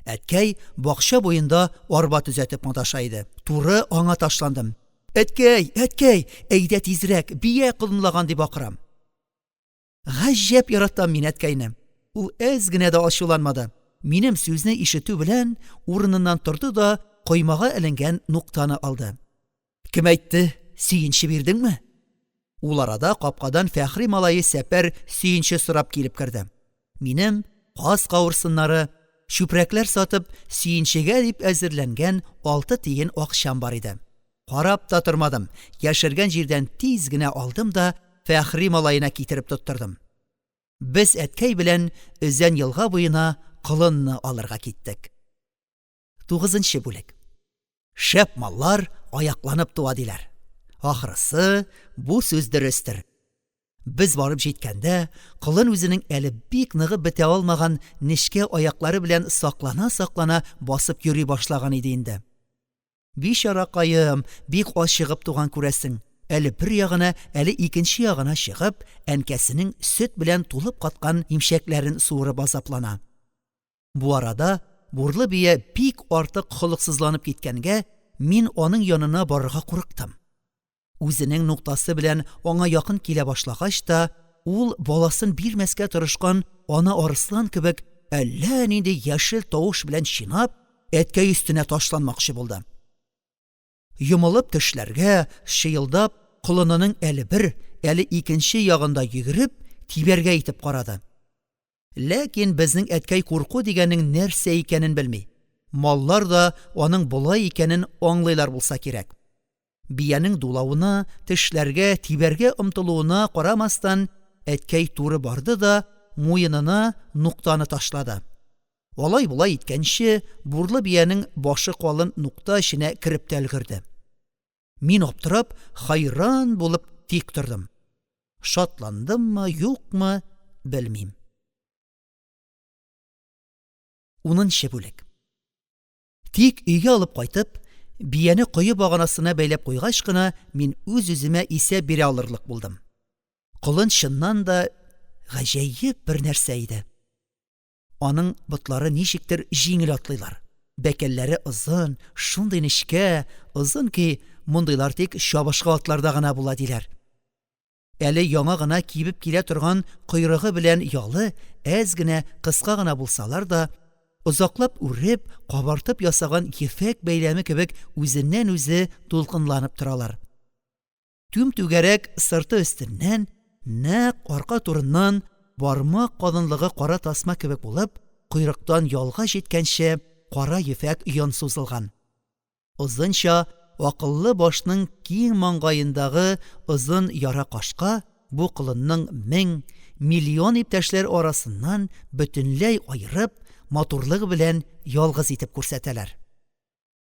Әткәй бакча буенда арба төзәтеп маташа иде, туры аңа ташландым: – Әткәй, әткәй, әйдә тизрәк, бия колынлаган! – дип акырам. Гаҗәп яратам мин әткәйне! Ул әз генә дә ачуланмады, минем сүзне ишетү белән, урыныннан торды да коймага эленгән нуктаны алды: – Кем әйтте, сөенче бирдеңме? Ул арада капкадан Фәхри малае Сәпәр сөенче сорап килеп керде. Минем каз кавырсыннары, чүпрәкләр сатып, сөенчегә дип әзерләнгән 6 тиен акчам бар иде. Карап та тормадым, яшергән җирдән тиз генә алдым да Фәхри малаена китереп тоттырдым. Без әткәй белән Өзән елга буена колынны алырга киттек. 9 бүлек. Шәп маллар аякланып туа, диләр. Ахрысы, бу сүз дөрестер. Без барып җиткәндә, колын үзенең әле бик ныгып бетә алмаган нечкә аяклары белән саклана-саклана басып йөри башлаган иде инде. Бичаракаем, бик ачыгып туган, күрәсең, әле бер ягына, әле икенче ягына чыгып, әнкәсенең сөт белән тулып каткан имчәкләрен суырып азаплана. Бу арада бурлы бия бик артык холыксызланып киткәнгә, мин аның янына барырга курыктым. Үзенең нуктасы белән аңа якын килә башлагач та, ул баласын бирмәскә тырышкан ана арыслан кебек әллә нинди яшел тавыш белән чинап, әткәй өстенә ташланмакчы булды. Йомылып тешләргә, чыелдап, колынының әле бер, әле икенче ягында йөгереп, тибәргә итеп карады. Ләкин безнең әткәй курку дигәннең нәрсә икәнен белми. Маллар да аның болай икәнен аңлыйлар булса кирәк. Биянең дулавына, тешләргә, тибәргә омтылуына карамастан, әткәй туры барды да муенына нуктаны ташлады. Алай-болай иткәнче, бурлы биянең башы калын нукта эченә кереп тә өлгерде. Мин аптырап, хайран булып тик тордым. Шатландыммы, юкмы – белмим. 10 бүлек. Тик өйгә алып кайтып, бияне кое баганасына бәйләп куйгач кына, мин үз-үземә исәп бирә алырлык булдым. Колын чыннан да гаҗәеп бер нәрсә иде. Аның ботлары ничектер җиңел атлыйлар. Бәкәлләре озын, шундый нечкә, озын ки, мондыйлар тик чабышкы атларда гына була, диләр. Әле яңа гына кибеп килә торган койрыгы белән ялы әз генә кыска гына булсалар да, озаклап үреп, кабартып ясаган ефәк бәйләме кебек үзеннән-үзе дулкынланып торалар. Түм-түгәрәк сырты өстеннән, нәкъ арка турыннан, бармак калынлыгы кара тасма кебек булып, койрыктан ялга җиткәнче кара ефәк йон сузылган. Озынча акыллы башның киң маңгаендагы озын яра кашка бу колынның мең, миллион иптәшләр арасыннан бөтенләй аерып, матурлыгы белән ялгыз итеп күрсәтәләр.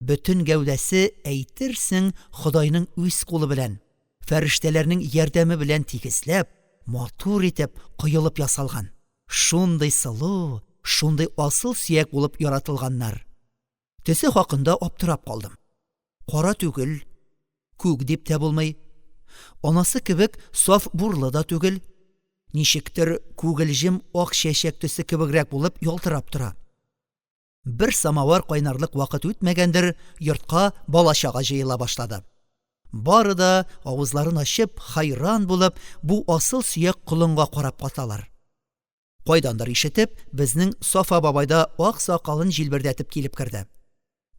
Бөтен гәүдәсе әйтерсең Ходайның үз кулы белән, фәрештәләрнең ярдәме белән тигезләп, матур итеп, коелып ясалган. Шундый сылу, шундый асыл сөяк булып яратылганнар. Төсе хакында аптырап калдым. Кара түгел, күк дип тә булмый. Анасы кебек саф бурлы да түгел. Ничектер күгелҗем ак чәчәк төсе кебегрәк булып ялтырап тора. Бер самовар кайнарлык вакыт үтмәгәндер, йортка бала-чага җыела башлады. Бары да, авызларын ачып, хайран булып, бу асыл сөяк колынга карап каталар. Кайдандыр ишетеп, безнең Сафа бабай да ак сакалын җилбердәтеп килеп керде.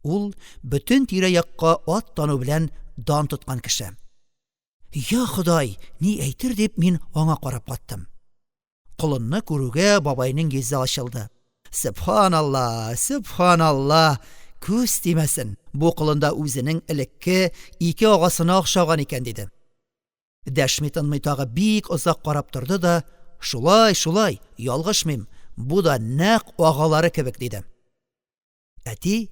Ул бөтен тирә-якка ат тану белән дан тоткан кеше. «Йа Ходай, ни әйтер?» дип, мин аңа карап каттым. Колынны күрүгә бабайның йөзе ачылды. «Сөбханалла, сөбханалла, күз тимәсен, бу колын да үзенең элекке ике агасына охшаган икән», – диде. Дәшми-тынмый тагы бик озак карап торды да: «Шулай, шулай, ялгышмыйм, бу да нәкъ агалары кебек», – диде. Әти,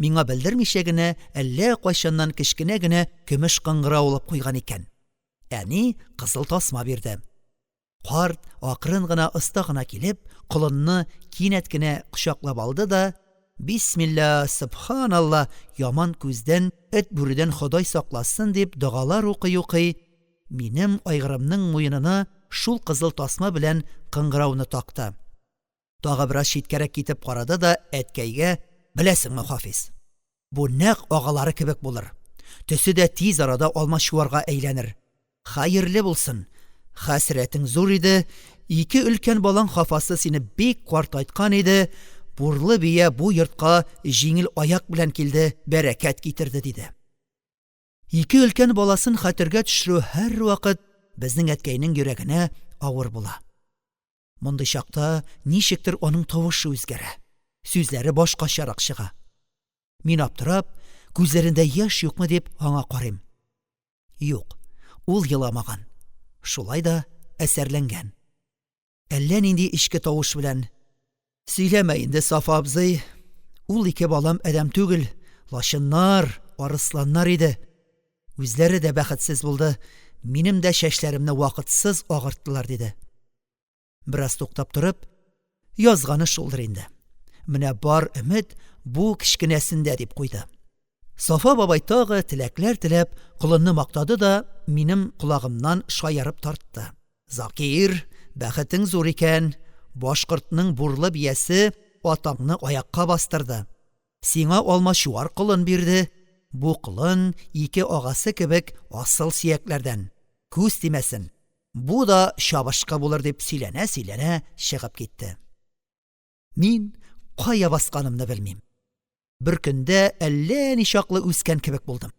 Миңа белдермичә генә әллә кайчаннан кечкенә генә көмеш кыңгырау алып куйган икән. Әни кызыл тасма бирде. Карт, акрын гына, оста гына килеп, колынны кинәт кенә кочаклап алды да: «Бисмилла, сөбханалла, яман күздән, эт-бүредән Ходай сакласын», – дип, догалар укый-укый, минем айгырымның муенына шул кызыл тасма белән кыңгырауны такты. Тагы бераз читкәрәк китеп карады да әткәйгә: «Беләсеңме, Хафиз, бу нәкъ агалары кебек булыр, төсе дә тиз арада алмачуарга әйләнер. Хәерле булсын, хәсрәтең зур иде, ике өлкән балаң хафасы сине бик картайткан иде, бурлы бия бу йортка җиңел аяк белән килде, бәрәкәт китерде», – диде. Ике өлкән баласын хәтергә төшерү һәрвакыт безнең әткәйнең йөрәгенә авыр була. Мондый чакта ничектер аның тавышы үзгәрә, сүзләре башкачарак чыга. Мин аптырап, күзләрендә яшь юкмы дип, аңа карыйм. Юк, ул еламаган, шулай да әсәрләнгән. Әллә нинди эчке тавыш белән: «Сөйләмә инде, Сафа абзый, ул ике балам адәм түгел, лачыннар, арысланнар иде. Үзләре дә бәхетсез булды, минем дә чәчләремне вакытсыз агарттылар», – диде. Бераз туктап торып, язганы шулдыр инде. Менә бар өмет бу кечкенәсендә, дип куйды. Сафа бабай тагы теләкләр теләп, колынны мактады да минем колагымнан шаярып тартты. «Закир, бәхетең зур икән, башкортның бурлы биясе атаңны аякка бастырды. Сиңа алмачуар колын бирде. Бу колын ике агасы кебек асыл сөякләрдән. Күз тимәсен, бу да чабышкы булыр», – дип сөйләнә-сөйләнә чыгып китте. Мин кая басканымны белмим. Бер көндә әллә ничаклы үскән кебек булдым.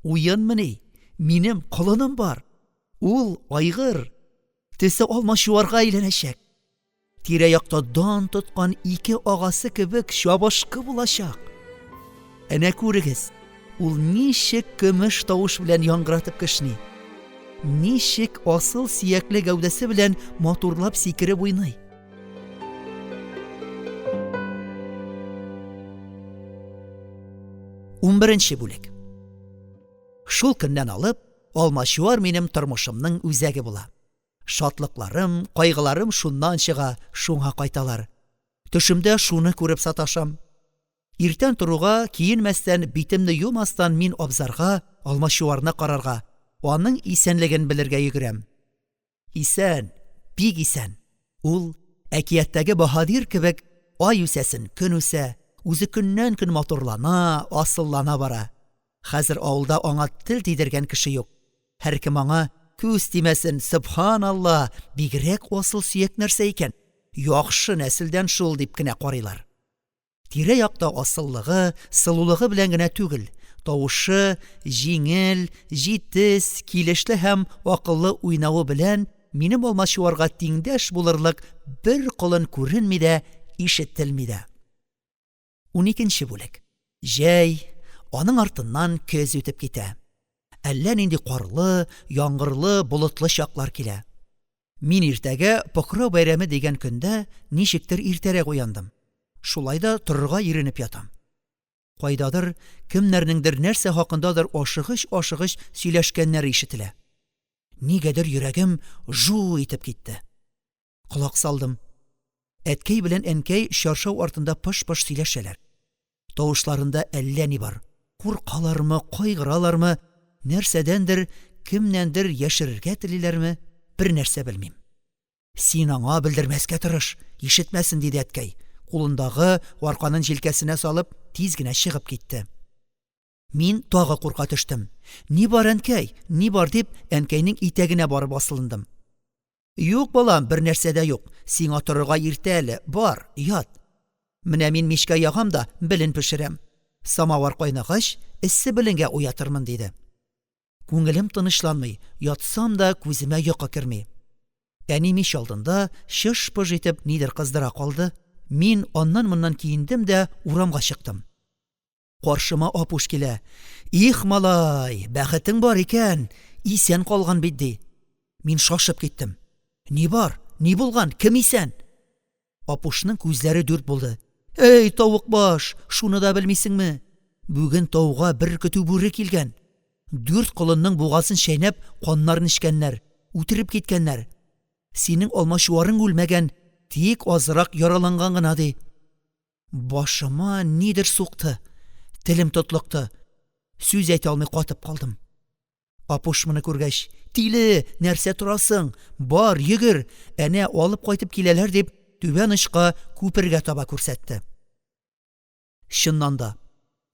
Уенмыни, минем колыным бар. Ул айгыр, төсе алмачуарга әйләнәчәк. Тирә-якта дан тоткан ике агасы кебек чабышкы булачак. Әнә күрегез, ул ничек көмеш тавыш белән яңгыратып кешни. Ничек асыл сөякле гәүдәсе белән матурлап сикереп уйный. Унберенче бүлек. Шул көннән алып, Алмачуар минем тормышымның үзәге була. Шатлыкларым, кайгыларым шуннан чыга, шуңа кайталар. Төшемдә шуны күреп саташам. Иртән торуга, киенмәстән, битемне юмастан мин абзарга, Алмачуарны карарга, аның исәнлеген белергә йөгерәм. Исән, бик исән. Ул, әкияттәге баһадир кебек, ай үсәсен көн үсә, үзе көннән-көн матурлана, асыллана бара. Хәзер авылда аңа тел тидергән кеше юк. Һәркем аңа: «Күз тимәсен, сөбханалла, бигрәк асыл сөяк нәрсә икән, яхшы нәселдән шул», – дип кенә карыйлар. Тирә-якта асыллыгы, сылулыгы белән генә түгел, тавышы, җиңел, җитез, килешле һәм акыллы уйнавы белән минем алмачуарга тиңдәш булырлык бер колын күренми дә, ишетелми дә. 12 бүлек. Җәй, аның артыннан көз үтеп китә. Әллә нинди карлы, яңгырлы, болытлы чаклар килә. Мин иртәгә Покрау бәйрәме дигән көндә ничектер иртәрәк уяндым. Шулай да торырга иренеп ятам. Кайдадыр, кемнәрнеңдер нәрсә хакындадыр ашыгыч-ашыгыч сөйләшкәннәре ишетелә. Нигәдер йөрәгем жу итеп китте. Колак салдым. Әткәй белән әнкәй чаршау артында пыш-пыш сөйләшәләр. Тавышларында әллә ни бар. Куркалармы, кайгыралармы, нәрсәдәндер, кемнәндер яшерергә телиләрме, бернәрсә белмим. «Син аңа белдермәскә тырыш, ишетмәсен», – диде әткәй, кулындагы арканын җилкәсенә салып, тиз генә чыгып китте. Мин тагы курка төштем. «Ни бар, әнкәй, ни бар?» – дип, әнкәйнең итәгенә барып асылындым. «Юк, балам, бернәрсә дә юк, сиңа торырга иртә әле, бар, ят. Менә мин мичкә ягам да белен пешерәм. Самавыр кайнагач, эссе беленгә уятырмын», – диде. Күңелем тынычланмый, ятсам да күземә йокы керми. Әни мич алдында чыш-пыж итеп нидер кыздыра калды, мин аннан-моннан киендем дә урамга чыктым. Каршыма Апуш килә. «Их, малай, бәхетең бар икән, исән калган бит», – ди. Мин шашып киттем. «Ни бар? Ни булган? Кем исән?» Апушның күзләре дүрт булды. Әй, тавыкбаш, шуны да белмисеңме? Бүген тауга бер көтү бүре килгән, дүрт колынның бугазын чәйнәп, каннарын эчкәннәр, үтереп киткәннәр. Синең Алмачуарың үлмәгән, тик азрак яраланган гына, – ди. Башыма нидер сукты, телем тотлыкты, сүз әйтә алмый катып калдым. Апуш, моны күргәч: – Тиле, нәрсә торасың, бар, йөгер, әнә алып кайтып киләләр, – дип, түбән очка, күпергә таба күрсәтте. Чыннан да,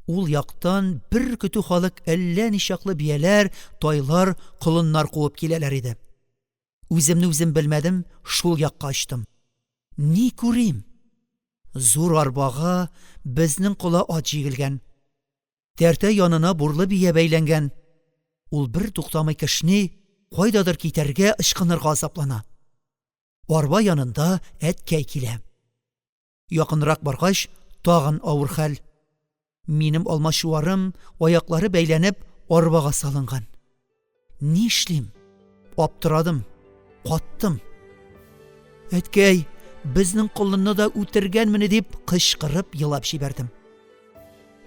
ул яктан бер көтү халык әллә ничаклы бияләр, тайлар, колыннар куып киләләр иде. Үземне үзем белмәдем, шул якка очтым. Ни күрим? Зур арбага безнең кола ат җигелгән. Тәртә янына бурлы бия бәйләнгән. Ул бертуктамый кешни, кайдадыр китәргә, ычкынырга азаплана. Арба янында әткәй килә. Якынрак баргач, тагын авыр хәл. Минем алмачуарым, аяклары бәйләнеп, арбага салынган. Нишлим? Аптырадым, каттым. Әткәй, безнең колынны да үтергәнмени дип кычкырып елап җибәрдем.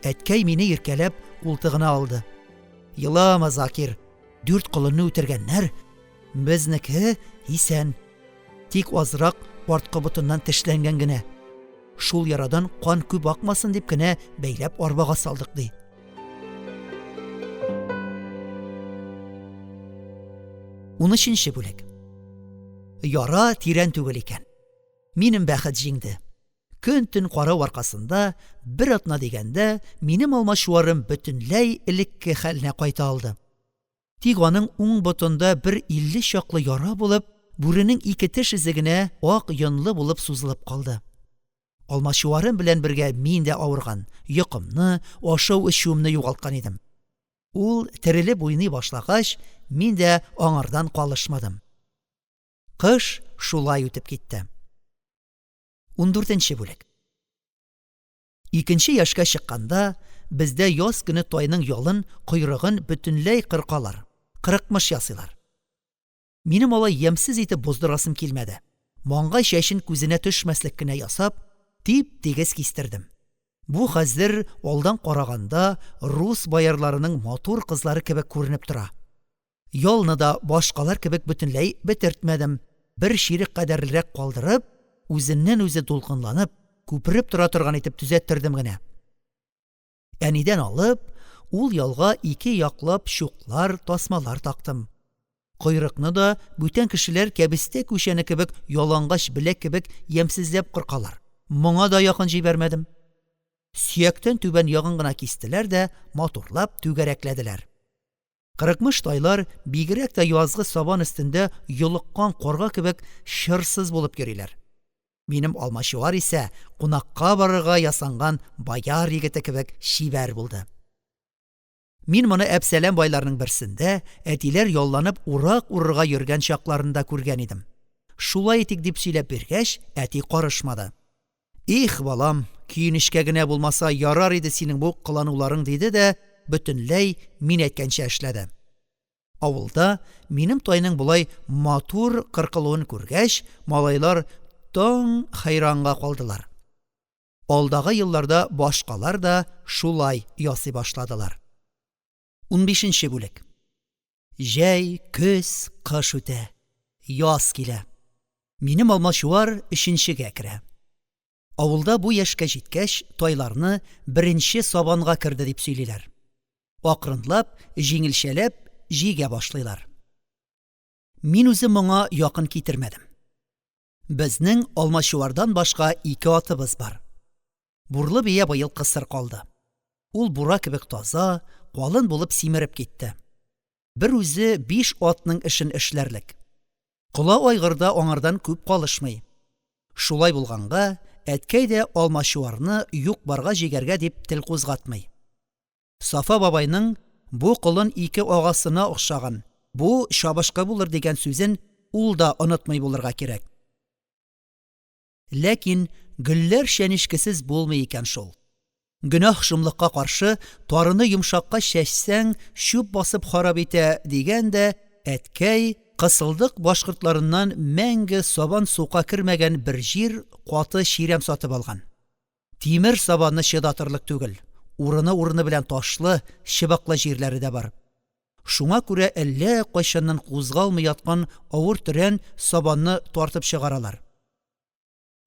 Әткәй мине иркәләп култыгына алды. Елама, Закир, дүрт колынны үтергәннәр, безнеке исән. Тик азрак арткы ботыннан тешләнгән генә. Шул ярадан кан күп акмасын дип кенә бәйләп арбага салдык, ди. Унөченче бүлек. Яра тирән түгел икән. Минем бәхет җиңде. Көн-төн карау аркасында, бер атна дигәндә, минем алмачуарым бөтенләй элекке хәленә кайта алды. Тик аның уң ботында бер 50 чаклы яра булып, бүренең ике теш эзе генә ак йонлы булып сузылып калды. Алмачуарым белән бергә мин дә авырган, йокымны, ашау-эчүемне югалткан идем. Ул терелеп уйный башлагач, мин дә аңардан калышмадым. Кыш шулай үтеп китте. 14 бүлек. Икенче яшькә чыкканда, бездә яз көне тайның ялын, койрыгын бөтенләй кыркалар, кырыкмыш ясыйлар. Минем алай ямьсез итеп боздырасым килмәде. Маңгай чәчен күзенә төшмәслек кенә ясап, тип-тигез кистердем. Бу хәзер, алдан караганда, рус боярларының матур кызлары кебек күренеп тора. Ялны да башкалар кебек бөтенләй бетертмәдем, бер чирек кадәрлерәк калдырып, үзеннән-үзе дулкынланып, күпереп тора торган итеп төзәттердем генә. Әнидән алып, ул ялга ике яклап чуклар, тасмалар тактым. Койрыкны да бүтән кешеләр кәбестә күчәне кебек ялангач беләк кебек ямьсезләп кыркалар. Моңа да якын җибәрмәдем. Сөяктән түбән ягын гына кистеләр дә матурлап түгәрәкләделәр. Кырыкмыш тайлар бигрәк тә язгы сабан өстендә йолыккан карга кебек чырсыз булып йөриләр. Минем алмачуар исә кунакка барырга ясанган бояр егете кебек чибәр булды. Мин моны Әпсәләм байларының берсендә, әтиләр ялланып урак урырга йөргән чакларында күргән идем. Шулай итик дип сөйләп биргәч, әти карышмады. Их, балам, көенечкә генә булмаса ярар иде синең бу кылануларың, диде дә бөтенләй мин әйткәнчә эшләде. Авылда минем тайның болай матур кыркылуын күргәч, малайлар таң хәйранга калдылар. Алдагы елларда башкалар да шулай ясый башладылар. 15 бүлек. Җәй, көз, кыш үтә. Яз килә. Минем алмачуар өченчегә керә. Авылда бу яшькә җиткәч, тайларны беренче сабанга керде дип сөйлиләр. Акрынлап, җиңелчәләп җигә башлыйлар. Мин үзем моңа якын китермәдем. Безнең алмачуардан башка ике атыбыз бар. Бурлы бия быел кысыр калды. Ул бура кебек таза, калын булып симереп китте. Бер үзе биш атның эшен эшләрлек. Кола айгыр да аңардан күп калышмый. Шулай булганга, әткәй дә алмачуарны юк-барга җигәргә дип тел кузгатмый. Сафа бабайның бу колын ике агасына охшаган, бу чабышкы булыр дигән сүзен ул да онытмый булырга кирәк. Ләкин гөлләр чәнечкесез булмый икән шул. Гөнаһ шомлыкка каршы, тарыны йомшакка чәчсәң, чүп басып харап итә, дигән дә, әткәй кысылдык башкортларыннан мәңге сабан-сука кермәгән бер җир, каты чирәм сатып алган. Тимер сабанны чыдатырлык түгел, урыны-урыны белән ташлы, чыбыклы җирләре дә бар. Шуңа күрә әллә кайчаннан кузгалмый яткан авыр төрән сабанны тартып чыгаралар.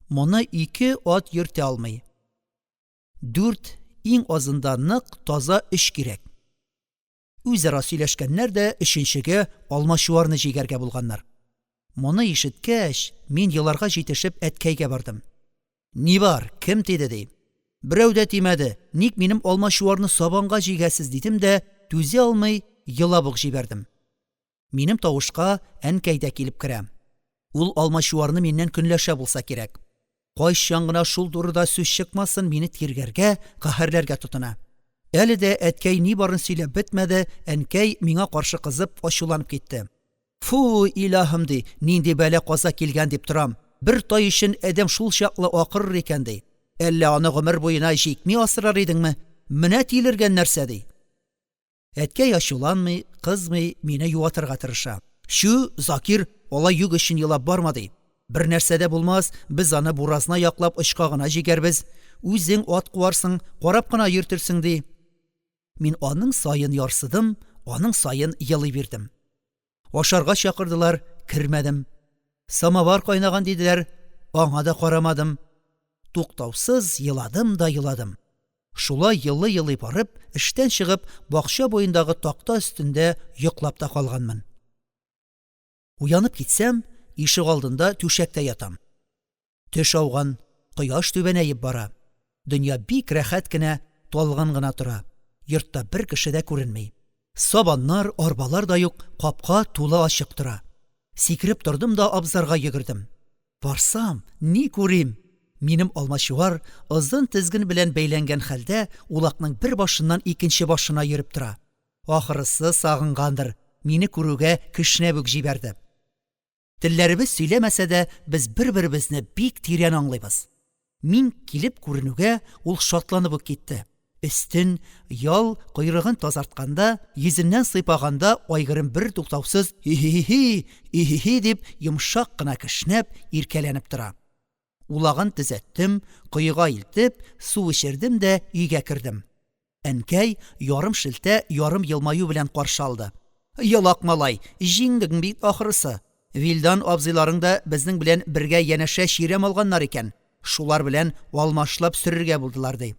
Моны ике ат йөртә алмый. Дүрт, иң азында нык, таза өч кирәк. Үзара сөйләшкәннәр дә өченчегә Алмачуарны җигәргә булганнар. Моны ишеткәч, мин, еларга җитешеп, әткәйгә бардым. «Ни бар, кем тиде?» – ди. «Берәү дә тимәде, ник минем Алмачуарны сабанга җигәсез?» – дидем дә, түзә алмый, елап ук җибәрдем. Минем тавышка әнкәй дә килеп керә. Ул Алмачуарны миннән көнләшә булса кирәк. Кайчан гына шул турыда сүз чыкмасын, мине тиргәргә, каһәрләргә тотына. Әле дә әткәй ни барын сөйләп бетмәде, әнкәй, миңа каршы кызып, ачуланып китте. «Фу, илаһым, – ди, – нинди бәла-каза килгән дип торам, бер тай өчен адәм шулчаклы акырыр икән, – ди. – Әллә аны гомер буена җикми асрар идеңме? Менә тилергән нәрсә, – ди. Әткәй ачуланмый, кызмый, мине юатырга тырыша. «Чү, Закир, алай юк өчен елап барма, – ди. – Бернәрсә дә булмас, без аны буразна яклап очка гына җигәрбез, үзең ат куарсың, карап кына йөртерсең», – ди. Мин аның саен ярсыдым, аның саен елый бирдем. Ашарга чакырдылар – кермәдем. Самовар кайнаган диделәр – аңа да карамадым. Туктаусыз еладым да еладым. Шулай елый-елый барып, эштән чыгып, бакча буендагы такта өстендә йоклап та калганмын. Уянып китсәм, ишегалдында түшәктә ятам. Төш ауган, кояш түбәнәеп бара. Дөнья бик рәхәт кенә, талгын гына тора. Йортта бер кеше дә күренми. Сабаннар, арбалар да юк, капка тулы ачык тора. Сикереп тордым да абзарга йөгердем. Барсам, ни күрим? Минем Алмачуар, озын тезген белән бәйләнгән хәлдә, улакның бер башыннан икенче башына йөреп тора. Ахрысы сагынгандыр, мине күрүгә кешнәп үк җибәрде. Телләребез сөйләмәсә дә, без бер-беребезне бик тирән аңлыйбыз. Мин килеп күренүгә, ул шатланып ук китте. Өстен, ял, койрыгын тазартканда, йөзеннән сыйпаганда, айгырым бертуктаусыз «иһи-һи, иһи-һи» дип, йомшак кына кешнәп, иркәләнеп тора. Улагын төзәттем, коега илтеп, су эчердем дә өйгә кердем. Әнкәй ярым шелтә, ярым елмаю белән каршы алды. «Елак малай, җиңдең бит, ахрысы. Вилдан абзыйларың да безнең белән бергә янәшә чирәм алганнар икән, шулар белән алмашлап сөрергә булдылар», – ди.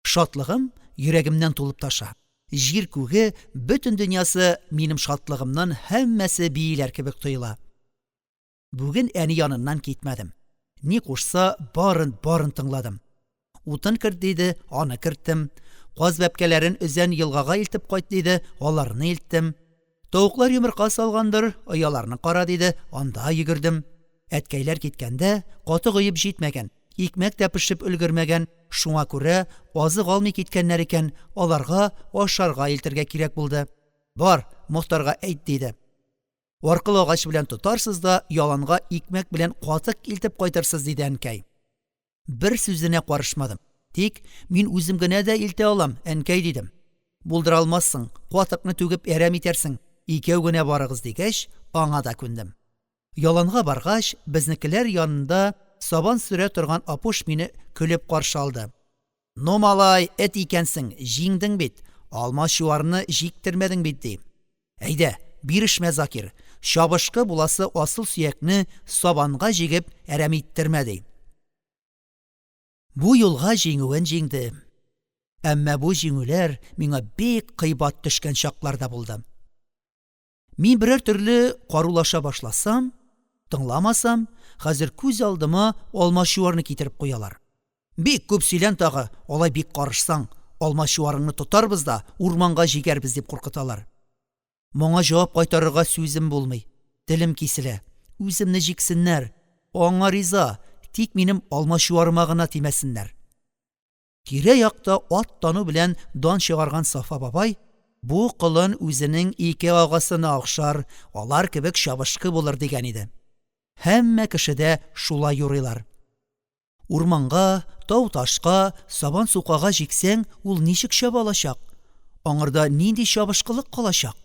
Шатлыгым йөрәгемнән тулып таша. Җир-күге, бөтен дөньясы минем шатлыгымнан һәммәсе бииләр кебек тоела. Бүген әни яныннан китмәдем. Ни кушса, барын-барын тыңладым. Утын керт, диде, аны керттем. Каз бәбкәләрен Өзән елгага илтеп кайт, диде, аларны илттем. Тавыклар йомырка салгандыр, ояларны кара, диде, анда йөгердем. Әткәйләр киткәндә, катык оеп җитмәгән, икмәк тә пешеп өлгермәгән, шуңа күрә азык алмый киткәннәр икән, аларга ашарга илтергә кирәк булды. «Бар, Мохтарга әйт», – диде. «Аркылы агач белән тотарсыз да яланга икмәк белән катык илтеп кайтырсыз», – диде әнкәй. Бер сүзенә карышмадым. Тик «Мин үзем генә дә илтә алам, әнкәй», – дидем. «Булдыра алмассың, катыкны түгеп әрәм итәрсең, икәү генә барыгыз», – дигәч, аңа да күндем. Яланга баргач, безнекеләр янында сабан сөрә торган Апуш мине көлеп каршы алды. «Ну, малай, эт икәнсең, җиңдең бит, Алмачуарны җиктермәдең бит», – ди. «Әйдә, бирешмә, Закир, чабышкы буласы асыл сөякне сабанга җигеп әрәм иттермә», – ди. Бу юлга җиңүен җиңдем. Әмма бу җиңүләр миңа бик кыйбат төшкән чаклар да булды. Мин берәр төрле карулаша башласам, тыңламасам, хәзер күз алдыма Алмачуарны китереп куялар. «Бик күп сөйлән тагы, алай бик карышсаң, Алмачуарыңны тотарбыз да урманга җигәрбез», – дип куркыталар. Моңа җавап кайтарырга сүзем булмый, телем киселә, үземне җиксеннәр, аңа риза, тик минем Алмачуарыма гына тимәсеннәр. Тирә-якта ат тану белән дан чыгарган Сафа бабай: «Бу колын үзенең ике агасына охшар, алар кебек чабышкы булыр», – дигән иде. Һәммә кеше дә шулай юрыйлар. Урманга, тау-ташка, сабан-сукага җиксәң, ул ничек чаба алачак? Аңарда нинди чабышкылык калачак?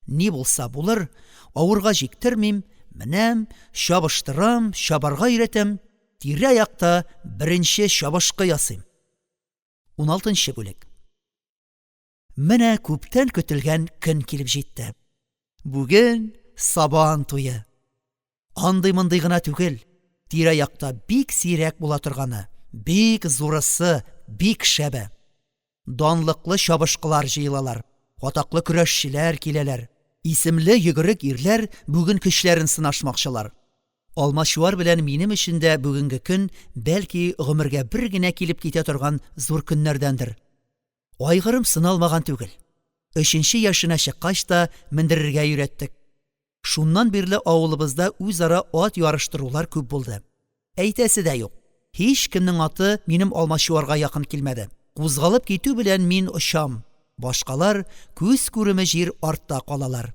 Ни булса булыр, авырга җиктермим, менәм, чабыштырам, чабарга өйрәтәм. Тирә-якта беренче чабышкы ясыйм. 16 бүлек. Менә күптән көтелгән көн килеп җитте. Бүген Сабан туе! Андый-мондый гына түгел, тирә-якта бик сирәк була торганы, бик зурысы, бик шәбе. Данлыклы чабышкылар җыелалар, атаклы көрәшчеләр киләләр, исемле йөгерек ирләр бүген көчләрен сынашмакчылар. Алмачуар белән минем өчен дә бүгенге көн, бәлки, гомергә бер генә килеп китә торган зур көннәрдәндер. Айгырым сыналмаган түгел. Өченче яшенә чыккач та мендерергә өйрәттек. Шуннан бирле авылыбызда үзара ат ярыштырулар күп булды. Әйтәсе дә юк, һичкемнең аты минем Алмачуарга якын килмәде. Кузгалып китү белән мин очам, башкалар күз күреме җир артта калалар.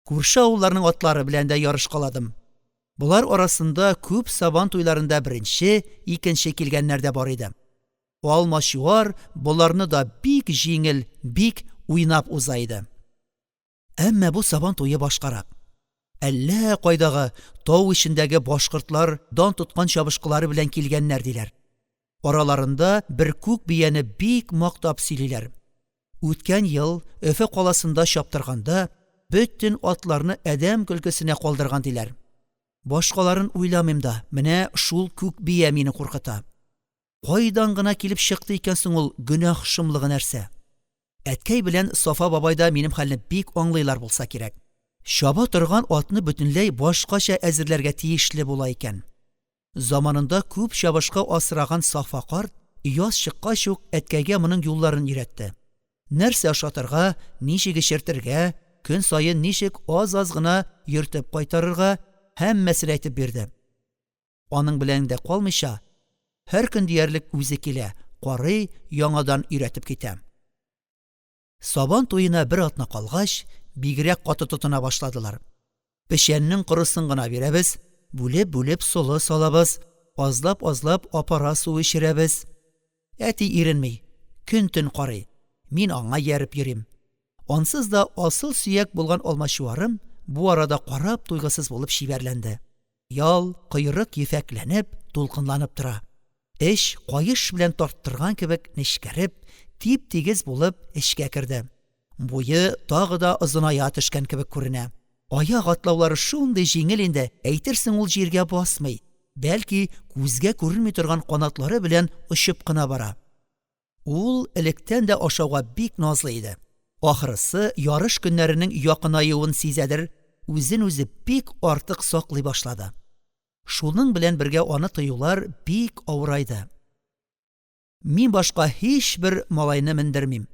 Күрше авылларның атлары белән дә ярышкаладым. Болар арасында күп сабан туйларында беренче, икенче килгәннәр дә бар иде. Алмачуар боларны да бик җиңел, бик уйнап уза иде. Әмма бу сабан туе башкарак. Әллә кайдагы тау эчендәге башкортлар дан тоткан чабышкылары белән килгәннәр, диләр. Араларында бер күк бияне бик мактап сөйлиләр. Үткән ел Өфе каласында чаптырганда, бөтен атларны адәм көлкесенә калдырган, диләр. Башкаларын уйламыйм да, менә шул күк бия мине куркыта. Кайдан гына килеп чыкты икән соң ул гөнаһ шомлыгы нәрсә? Әткәй белән Сафа бабай да минем хәлне бик аңлыйлар булса кирәк. Чаба торган атны бөтенләй башкача әзерләргә тиешле була икән. Заманында күп чабышкы асраган Сафа карт, яз чыккач ук, әткәйгә моның юлларын өйрәтте. Нәрсә ашатырга, ничек эчертергә, көн саен ничек аз-аз гына йөртеп кайтарырга – һәммәсен әйтеп бирде. Аның белән дә калмыйча, һәр көн диярлек үзе килә, карый, яңадан өйрәтеп китә. Сабан туена бер атна калгач, бигрәк каты тотына башладылар. Печәннең корысын гына бирәбез, бүлеп-бүлеп солы салабыз, азлап-азлап апара суы эчерәбез. Әти иренми, көн-төн карый, мин аңа ияреп йөрим. Ансыз да асыл сөяк булган алмачуарым бу арада карап туйгысыз булып чибәрләнде. Ял, койрык ефәкләнеп, дулкынланып тора. Эч каеш белән тарттырган кебек нечкәреп, тип-тигез булып эчкә керде. Буе тагы да озыная төшкән кебек күренә. Аяк атлаулары шундый җиңел инде, әйтерсең ул җиргә басмый, бәлки күзгә күренми торган канатлары белән очып кына бара. Ул электән дә ашауга бик назлы иде. Ахрысы, ярыш көннәренең якынаюын сизәдер, үзен-үзе бик артык саклый башлады. Шуның белән бергә аны тыюлар бик авырайды. Мин башка һичбер малайны мендермим.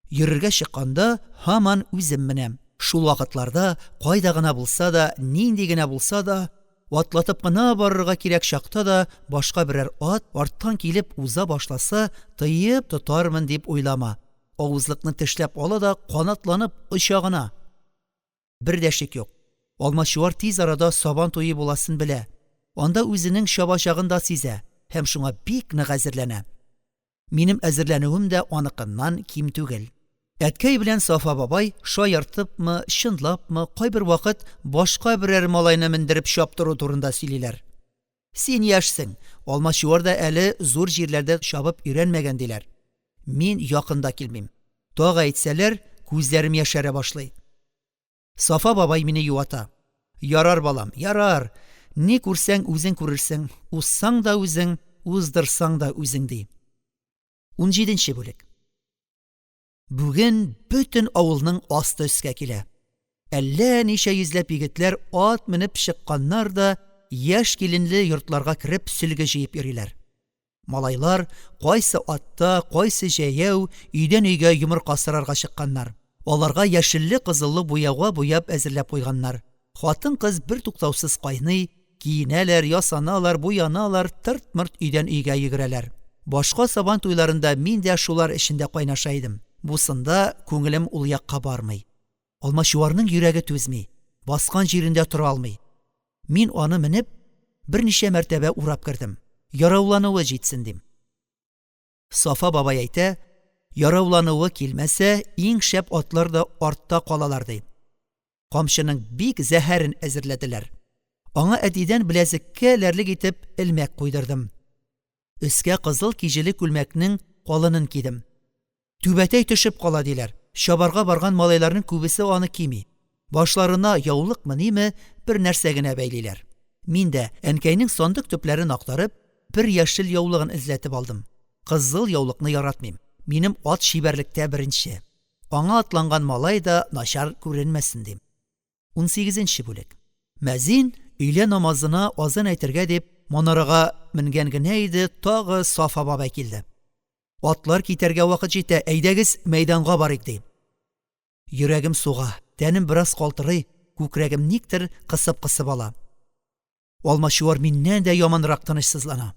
Йөрергә чыкканда һаман үзем менәм. Шул вакытларда, кайда гына булса да, нинди генә булса да, атлатып кына барырга кирәк чакта да башка берәр ат арттан килеп уза башласа, тыеп тотармын дип уйлама. Авызлыкны тешләп ала да канатланып оча гына. Бер дә шик юк, Алмачуар тиз арада Сабан туе буласын белә, анда үзенең чабачагын да сизә һәм шуңа бик нык әзерләнә. Минем әзерләнүем дә аныкыннан ким түгел. Әткәй белән Сафа бабай, шаяртыпмы, чынлапмы, кайбер вакыт башка берәр малайны мендереп чаптыру турында сөйлиләр. Син яшьсең, Алмачуар да әле зур җирләрдә чабып өйрәнмәгән, диләр. Мин якын да килмим. Тагы әйтсәләр, күзләрем яшәрә башлый. Сафа бабай мине юата. Ярар, балам, ярар, ни күрсәң, үзең күрерсең, узсаң да үзең, уздырсаң да үзең, ди. 17 бүлек. Бүген бөтен авылның асты өскә килә. Әллә ничә йөзләп егетләр ат менеп чыкканнар да яшь киленле йортларга кереп сөлге җыеп йөриләр. Малайлар кайсы атта, кайсы җәяү өйдән өйгә йомырка сорарга чыкканнар. Аларга яшелле-кызыллы буяуга буяп әзерләп куйганнар. Хатын-кыз бертуктаусыз кайный, киенәләр, ясаналар, буяналар, тырт-мырт өйдән өйгә йөгерәләр. Башка сабан туйларында мин дә шулар эчендә кайнаша идем. Бусында күңелем ул якка бармый. Алмачуарның йөрәге түзми, баскан җирендә тора алмый. Мин аны менеп, берничә мәртәбә урап кердем. Яраулануы җитсен дим. Сафа бабай әйтә, яраулануы килмәсә, иң шәп атлар да артта калалар, ди. Камчының бик зәһәрен әзерләделәр. Аңа әтидән беләзеккә эләрлек итеп элмәк куйдырдым. Өскә кызыл киҗеле күлмәкнең калынын кидем. Түбәтәй төшеп кала, диләр, чабарга барган малайларның күбесе аны кими. Башларына яулыкмы-ниме, бер нәрсә генә бәйлиләр. Мин дә, әнкәйнең сандык төпләрен актарып, бер яшел яулыгын эзләтеп алдым. Кызыл яулыкны яратмыйм. Минем ат чибәрлектә беренче. Аңа атланган малай да начар күренмәсен, дим. 18 бүлек. Мәзин, өйлә намазына азан әйтергә дип, манарага менгән генә иде, тагы Сафа бабай килде. Атлар китәргә вакыт җитә, әйдәгез, мәйданга барыйк, ди. Йөрәгем суга, тәнем бераз калтырый, күкрәгем никтер кысып-кысып ала. Алмачуар миннән дә яманрак тынычсызлана.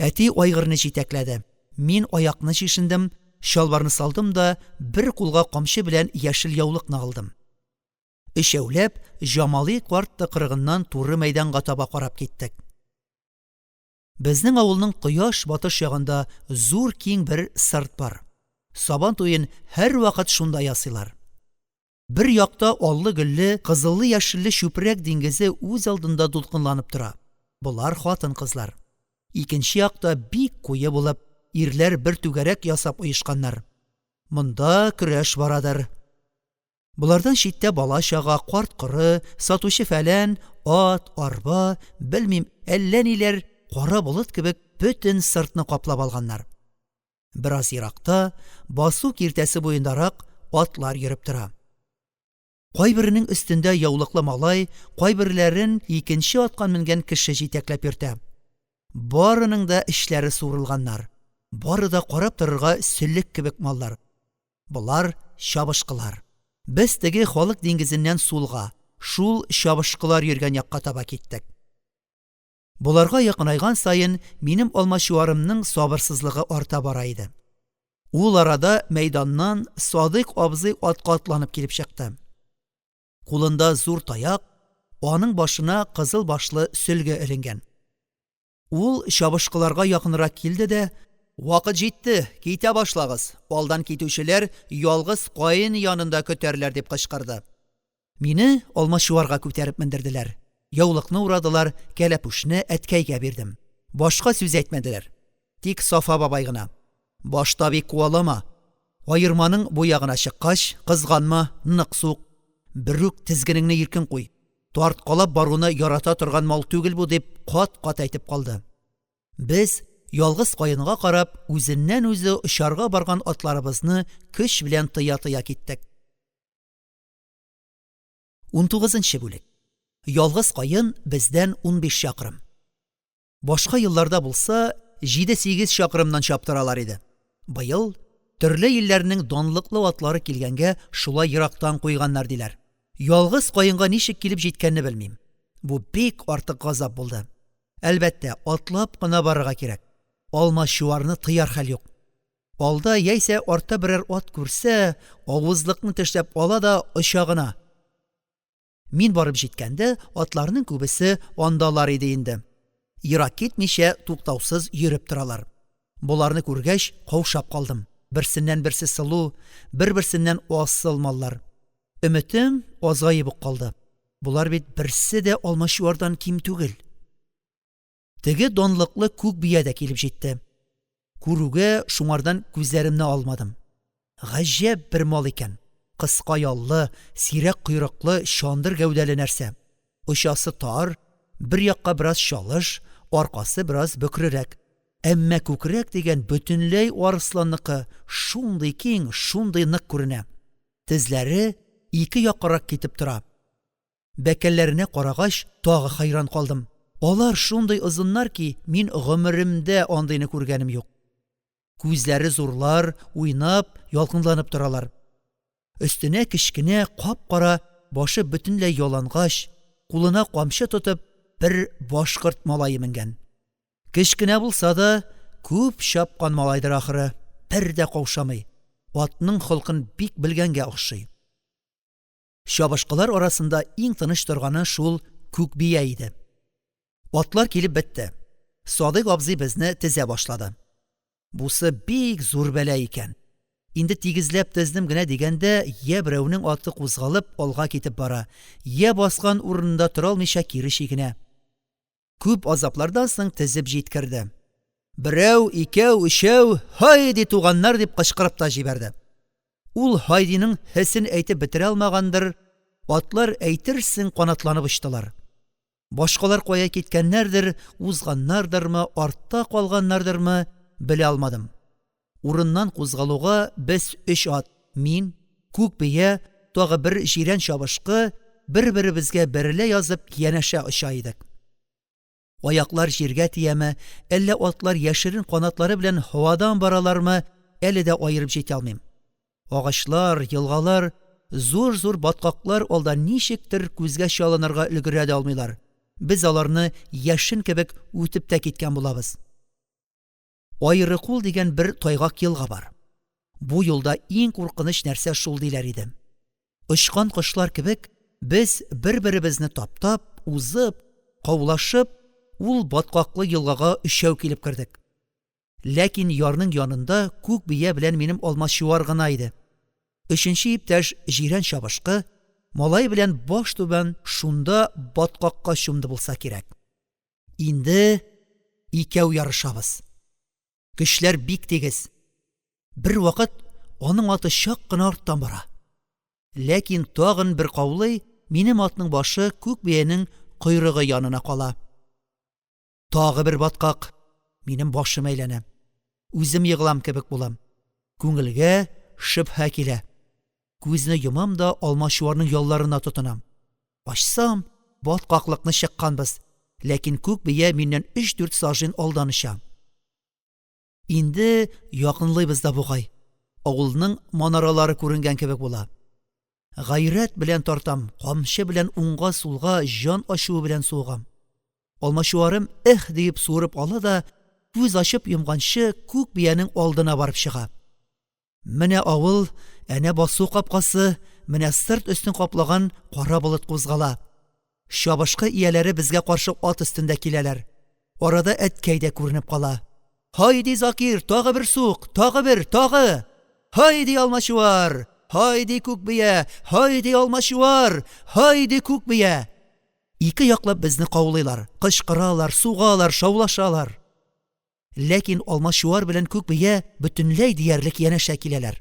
Әти айгырны җитәкләде. Мин аякны чишендем, чалбарны салдым да бер кулга камчы белән яшел яулыкны алдым. Өчәүләп Җамали карт тыкрыгыннан туры мәйданга таба карап киттек. Безнең авылның кояш батыш ягында зур киң бер сырт бар. Сабан туен һәрвакыт шунда ясыйлар. Бер якта аллы-гөлле, кызыллы-яшелле чүпрәк диңгезе үз алдында дулкынланып тора. Болар хатын-кызлар. Икенче якта бик куе булып, ирләр бер түгәрәк ясап оешканнар. Монда көрәш барадыр. Болардан читтә бала-чага, карт-коры, сатучы-фәлән, ат, арба, белмим, әллә ниләр кара болыт кебек бөтен сыртны каплап алганнар. Бераз еракта, басу киртәсе буендарак, атлар йөреп тора. Кайберенең өстендә яулыклы малай, кайберләрен икенче атка менгән кеше җитәкләп йөртә. Барының да эчләре суырылганнар. Бары да карап торырга сөлек кебек маллар. Болар чабышкылар. Без теге халык диңгезеннән сулга, шул чабышкылар йөргән якка таба киттек. Боларга якынайган саен, минем алмачуарымның сабырсызлыгы арта бара иде. Ул арада мәйданнан Садыйк абзый атка атланып килеп чыкты. Кулында зур таяк, аның башына кызыл башлы сөлге эленгән. Ул чабышкыларга якынрак килде дә: «Вакыт җитте, китә башлагыз, алдан китүчеләр ялгыз каен янында көтәрләр», – дип кычкырды. Мине алмачуарга күтәреп мендерделәр, яулыкны урадылар, кәләпүшне әткәйгә бирдем. Башка сүз әйтмәделәр. Тик Сафа бабай гына: «Башта бик куалама. Аерманың бу ягына чыккач, кызганма, нык сук. Берүк тезгенеңне иркен куй. Тарткалап баруны ярата торган мал түгел бу», – дип кат-кат әйтеп калды. Без, ялгыз каенга карап, үзеннән-үзе очарга барган атларыбызны көч белән тыя-тыя киттек. 19 бүлек. Ялгыз каен бездән 15 чакрым. Башка елларда булса, 7-8 чакрымнан чаптыралар иде. Быел төрле илләрнең данлыклы атлары килгәнгә шулай ерактан куйганнар диләр. Ялгыз каенга ничек килеп җиткәнне белмим. Бу бик артык газап булды. Әлбәттә, атлап кына барырга кирәк. Алмачуарны тыяр хәл юк. Алда яисә артта берәр ат күрсә, авызлыкны тешләп ала да оча гына. Мин барып җиткәндә, атларның күбесе андалар иде инде. Ерак китмичә, туктаусыз йөреп торалар. Боларны күргәч, каушап калдым. Берсеннән-берсе сылу, бер-берсеннән асыл маллар. Өметем азаеп ук калды. Болар бит берсе дә алмачуардан ким түгел. Теге данлыклы күк бия дә килеп җитте. Күрүгә шуңардан күзләремне алмадым. Гаҗәп бер мал икән. Кыска яллы, сирәк койрыклы, чандыр гәүдәле нәрсә. Очасы тар, бер якка бераз чалыш, аркасы бераз бөкрерәк. Әмма күкрәк дигән бөтенләй арысланныкы, шундый киң, шундый нык күренә. Тезләре ике яккарак китеп тора. Бәкәлләренә карагач, тагы хәйран калдым. Алар шундый озыннар ки, мин гомеремдә андыйны күргәнем юк. Күзләре зурлар, уйнап, ялкынланып торалар. Өстенә кечкенә, кап-кара, башы бөтенләй ялангач, кулына камчы тотып, бер башкорт малае менгән. Кечкенә булса да, күп чапкан малайдыр ахры, бер дә каушамый, атның холкын бик белгәнгә охшый. Чабышкылар арасында иң тыныч торганы шул күк бия иде. Атлар килеп бетте. Садыйк абзый безне тезә башлады. Бусы бик зур бәла икән. Инде тигезләп тездем генә дигәндә, йә берәүнең аты кузгалып, алга китеп бара, йә баскан урынында тора алмыйча кире чигенә. Күп азаплардан соң тезеп җиткерде: – Берәү, икәү, өчәү, һайди, туганнар! – дип кычкырып та җибәрде. Ул «һайди» ның «һе»сен әйтеп бетерә алмагандыр, атлар әйтерсең канатланып очтылар. Башкалар кая киткәннәрдер, узганнардырмы, артта калганнардырмы – белә алмадым. Урыннан кузгалуга, без өч ат – мин, күк бия, тагы бер җирән чабышкы – бер-беребезгә бәрелә язып, янәшә оча идек. Аяклар җиргә тияме, әллә атлар яшерен канатлары белән һавадан баралармы – әле дә аерып җитә алмыйм. Агачлар, елгалар, зур-зур баткаклар алда ничектер күзгә чалынырга өлгерә дә алмыйлар, без аларны яшен кебек үтеп тә киткән булабыз. Аеры-кул дигән бер тайгак елга бар. Бу юлда иң куркыныч нәрсә шул диләр иде. Очкан кошлар кебек, без бер-беребезне таптап, узып, каулашып, ул баткаклы елгага өчәү килеп кердек. Ләкин ярның янында күк бия белән минем алмачуар гына иде. Өченче иптәш җирән чабышкы, малай белән баштүбән шунда баткакка чумды булса кирәк. Инде икәү ярышабыз. Көчләр бик тигез. Бервакыт аның аты чак кына арттан бара. Ләкин тагын бер каулый, минем атның башы күк биянең койрыгы янына кала. Тагы бер баткак. Минем башым әйләнә. Үзем егылам кебек булам. Күңелгә шөбһә килә. Күзне йомам да алмачуарның ялларына тотынам. Ачсам, баткаклыкны чыкканбыз, ләкин күк бия миннән өч-дүрт сажин алдан оча. Инде якынлыйбыз да бугай, авылның манаралары күренгән кебек була. Гайрәт белән тартам, камчы белән уңга-сулга җан ачуы белән сугам. Алмачуарым «эһ» диеп суырып ала да, күз ачып йомганчы, күк биянең алдына барып чыга. Менә авыл, әнә басу капкасы, менә сырт өстен каплаган кара болыт кузгала. Чабышкы ияләре безгә каршы ат өстендә киләләр. Арада әткәй дә күренеп кала. «Һайди, Закир, тагы бер сук, тагы бер, тагы! Һайди, Алмачуар! Һайди, күк бия! Һайди, Алмачуар! Һайди, күк бия!» Ике яклап безне каулыйлар, кычкыралар, сугалар, шаулашалар. Ләкин Алмачуар белән күк бия бөтенләй диярлек янәшә киләләр.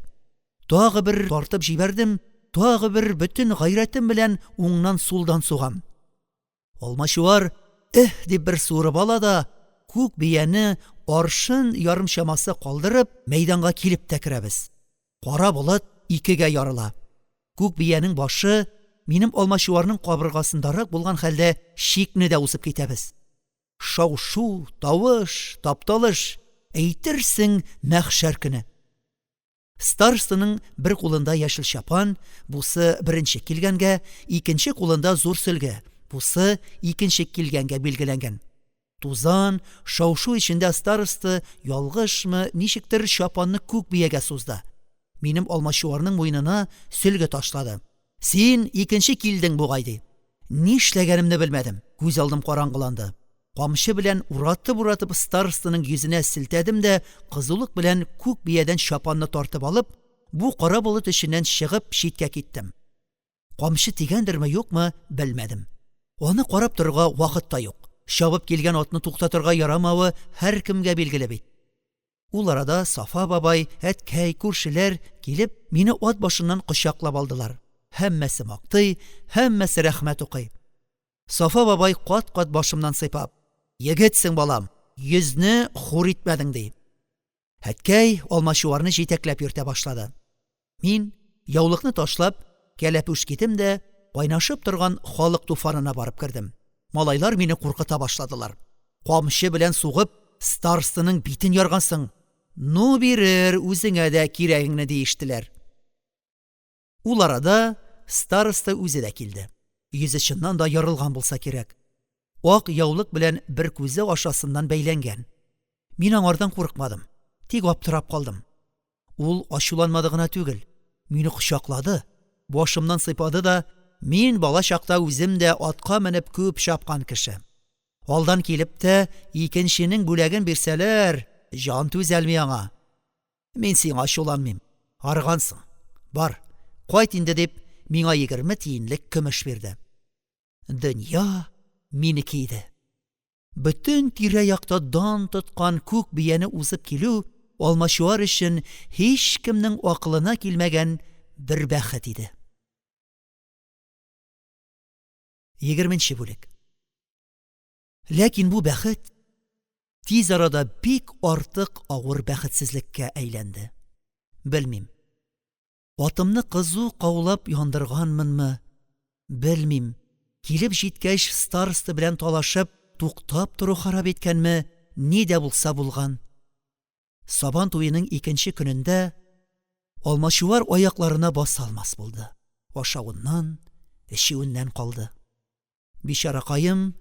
Тагы бер тартып җибәрдем, тагы бер бөтен гайрәтем белән уңнан-сулдан сугам. Алмачуар «эһ» дип бер суырып ала да, күк бияне аршын ярым чамасы калдырып, мәйданга килеп тә керәбез. Кара болыт икегә ярыла. Күк биянең башы минем алмачуарның кабыргасындарак булган хәлдә чикне дә узып китәбез. Шау-шу, тавыш, тапталыш, әйтерсең мәхшәр көне. Старостаның бер кулында яшел чапан, бусы беренче килгәнгә, икенче кулында зур сөлге, бусы икенче килгәнгә билгеләнгән. Тузан, шау-шу эчендә староста, ялгышмы, ничектер чапанны күк биягә сузды. Минем алмачуарның муенына сөлге ташлады. «Син икенче килдең бугай», – ди. Нишләгәнемне белмәдем, күз алдым караңгыланды. Камчы белән уратып-уратып старостаның йөзенә селтәдем дә кызулык белән күк биядән чапанны тартып алып, бу кара болыт эченнән чыгып читкә киттем. Камчы тигәндерме-юкмы – белмәдем. Аны карап торырга вакыт та юк. Чабып килгән атны туктатырга ярамавы һәркемгә билгеле бит. Ул арада Сафа бабай, әткәй, күршеләр, килеп, мине ат башыннан кочаклап алдылар. Һәммәсе мактый, һәммәсе рәхмәт укый. Сафа бабай кат-кат башымнан сыйпап: «Егетсең, балам, йөзне хур итмәдең», – ди. Әткәй алмачуарны җитәкләп йөртә башлады. Мин, яулыкны ташлап, кәләпүш кидем дә кайнашып торган халык туфанына барып кердем. Малайлар мине куркыта башладылар. «Камчы белән сугып, старостаның битен яргансың, ну бирер үзеңә дә кирәгеңне», – диештеләр. Ул арада староста үзе дә килде. Йөзе чыннан да ярылган булса кирәк. Ак яулык белән бер күзе ашасыннан бәйләнгән. Мин аңардан курыкмадым, тик аптырап калдым. Ул ачуланмады гына түгел, мине кочаклады, башымнан сыйпады да: «Мин бала чакта үзем дә атка менеп күп чапкан кеше. Алдан килеп тә икенченең бүләген бирсәләр, җан түзәлми аңа. Мин сиңа ачуланмыйм. Арыгансың, бар, кайт инде, дип, миңа 20 тиенлек көмеш бирде. Дөнья минеке иде. Бөтен тирә-якта дан тоткан күк бияне узып килү Алмачуар өчен һичкемнең акылына килмәгән бер бәхет иде. 20 бүлек. Ләкин бу бәхет тиз арада бик артык авыр бәхетсезлеккә әйләнде. Белмим, атымны кызу каулап яндырганмынмы, белмим, килеп җиткәч староста белән талашып, туктап тору харап иткәнме, ни дә булса булган. Сабан туеның икенче көнендә Алмачуар аякларына баса алмас булды, ашавыннан, эчүеннән калды. Бичаракаем,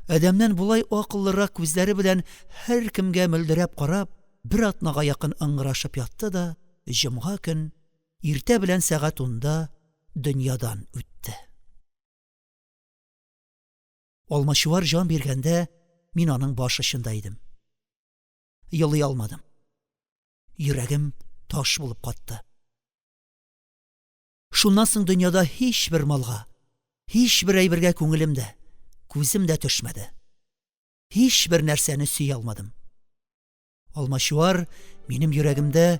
адәмнән болай акыллырак күзләре белән һәркемгә мөлдерәп карап, бер атнага якын ыңгырашып ятты да җомга көн, иртә белән сәгать унда дөньядан үтте. Алмачуар җан биргәндә, мин аның баш очында идем. Елый алмадым. Йөрәгем таш булып катты. Шуннан соң дөньяда һичбер малга, һичбер әйбергә күңелем дә, күзем дә төшмәде. Һичбер нәрсәне сөя алмадым. Алмачуар минем йөрәгемдә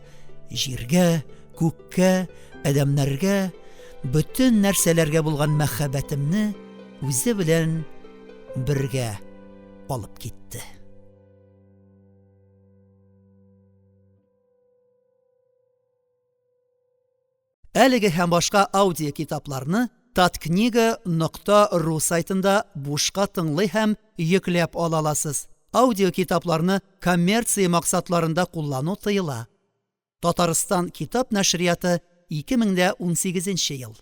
җиргә, күккә, адәмнәргә, бөтен нәрсәләргә булган мәхәббәтемне үзе белән бергә алып китте. Әлеге һәм башка аудиокитапларны таткнига.ру сайтында бушка тыңлый һәм йөкләп ала аласыз. Аудиокитапларны коммерция максатларында куллану тыела. Татарстан китап нәшрияты 2018 ел.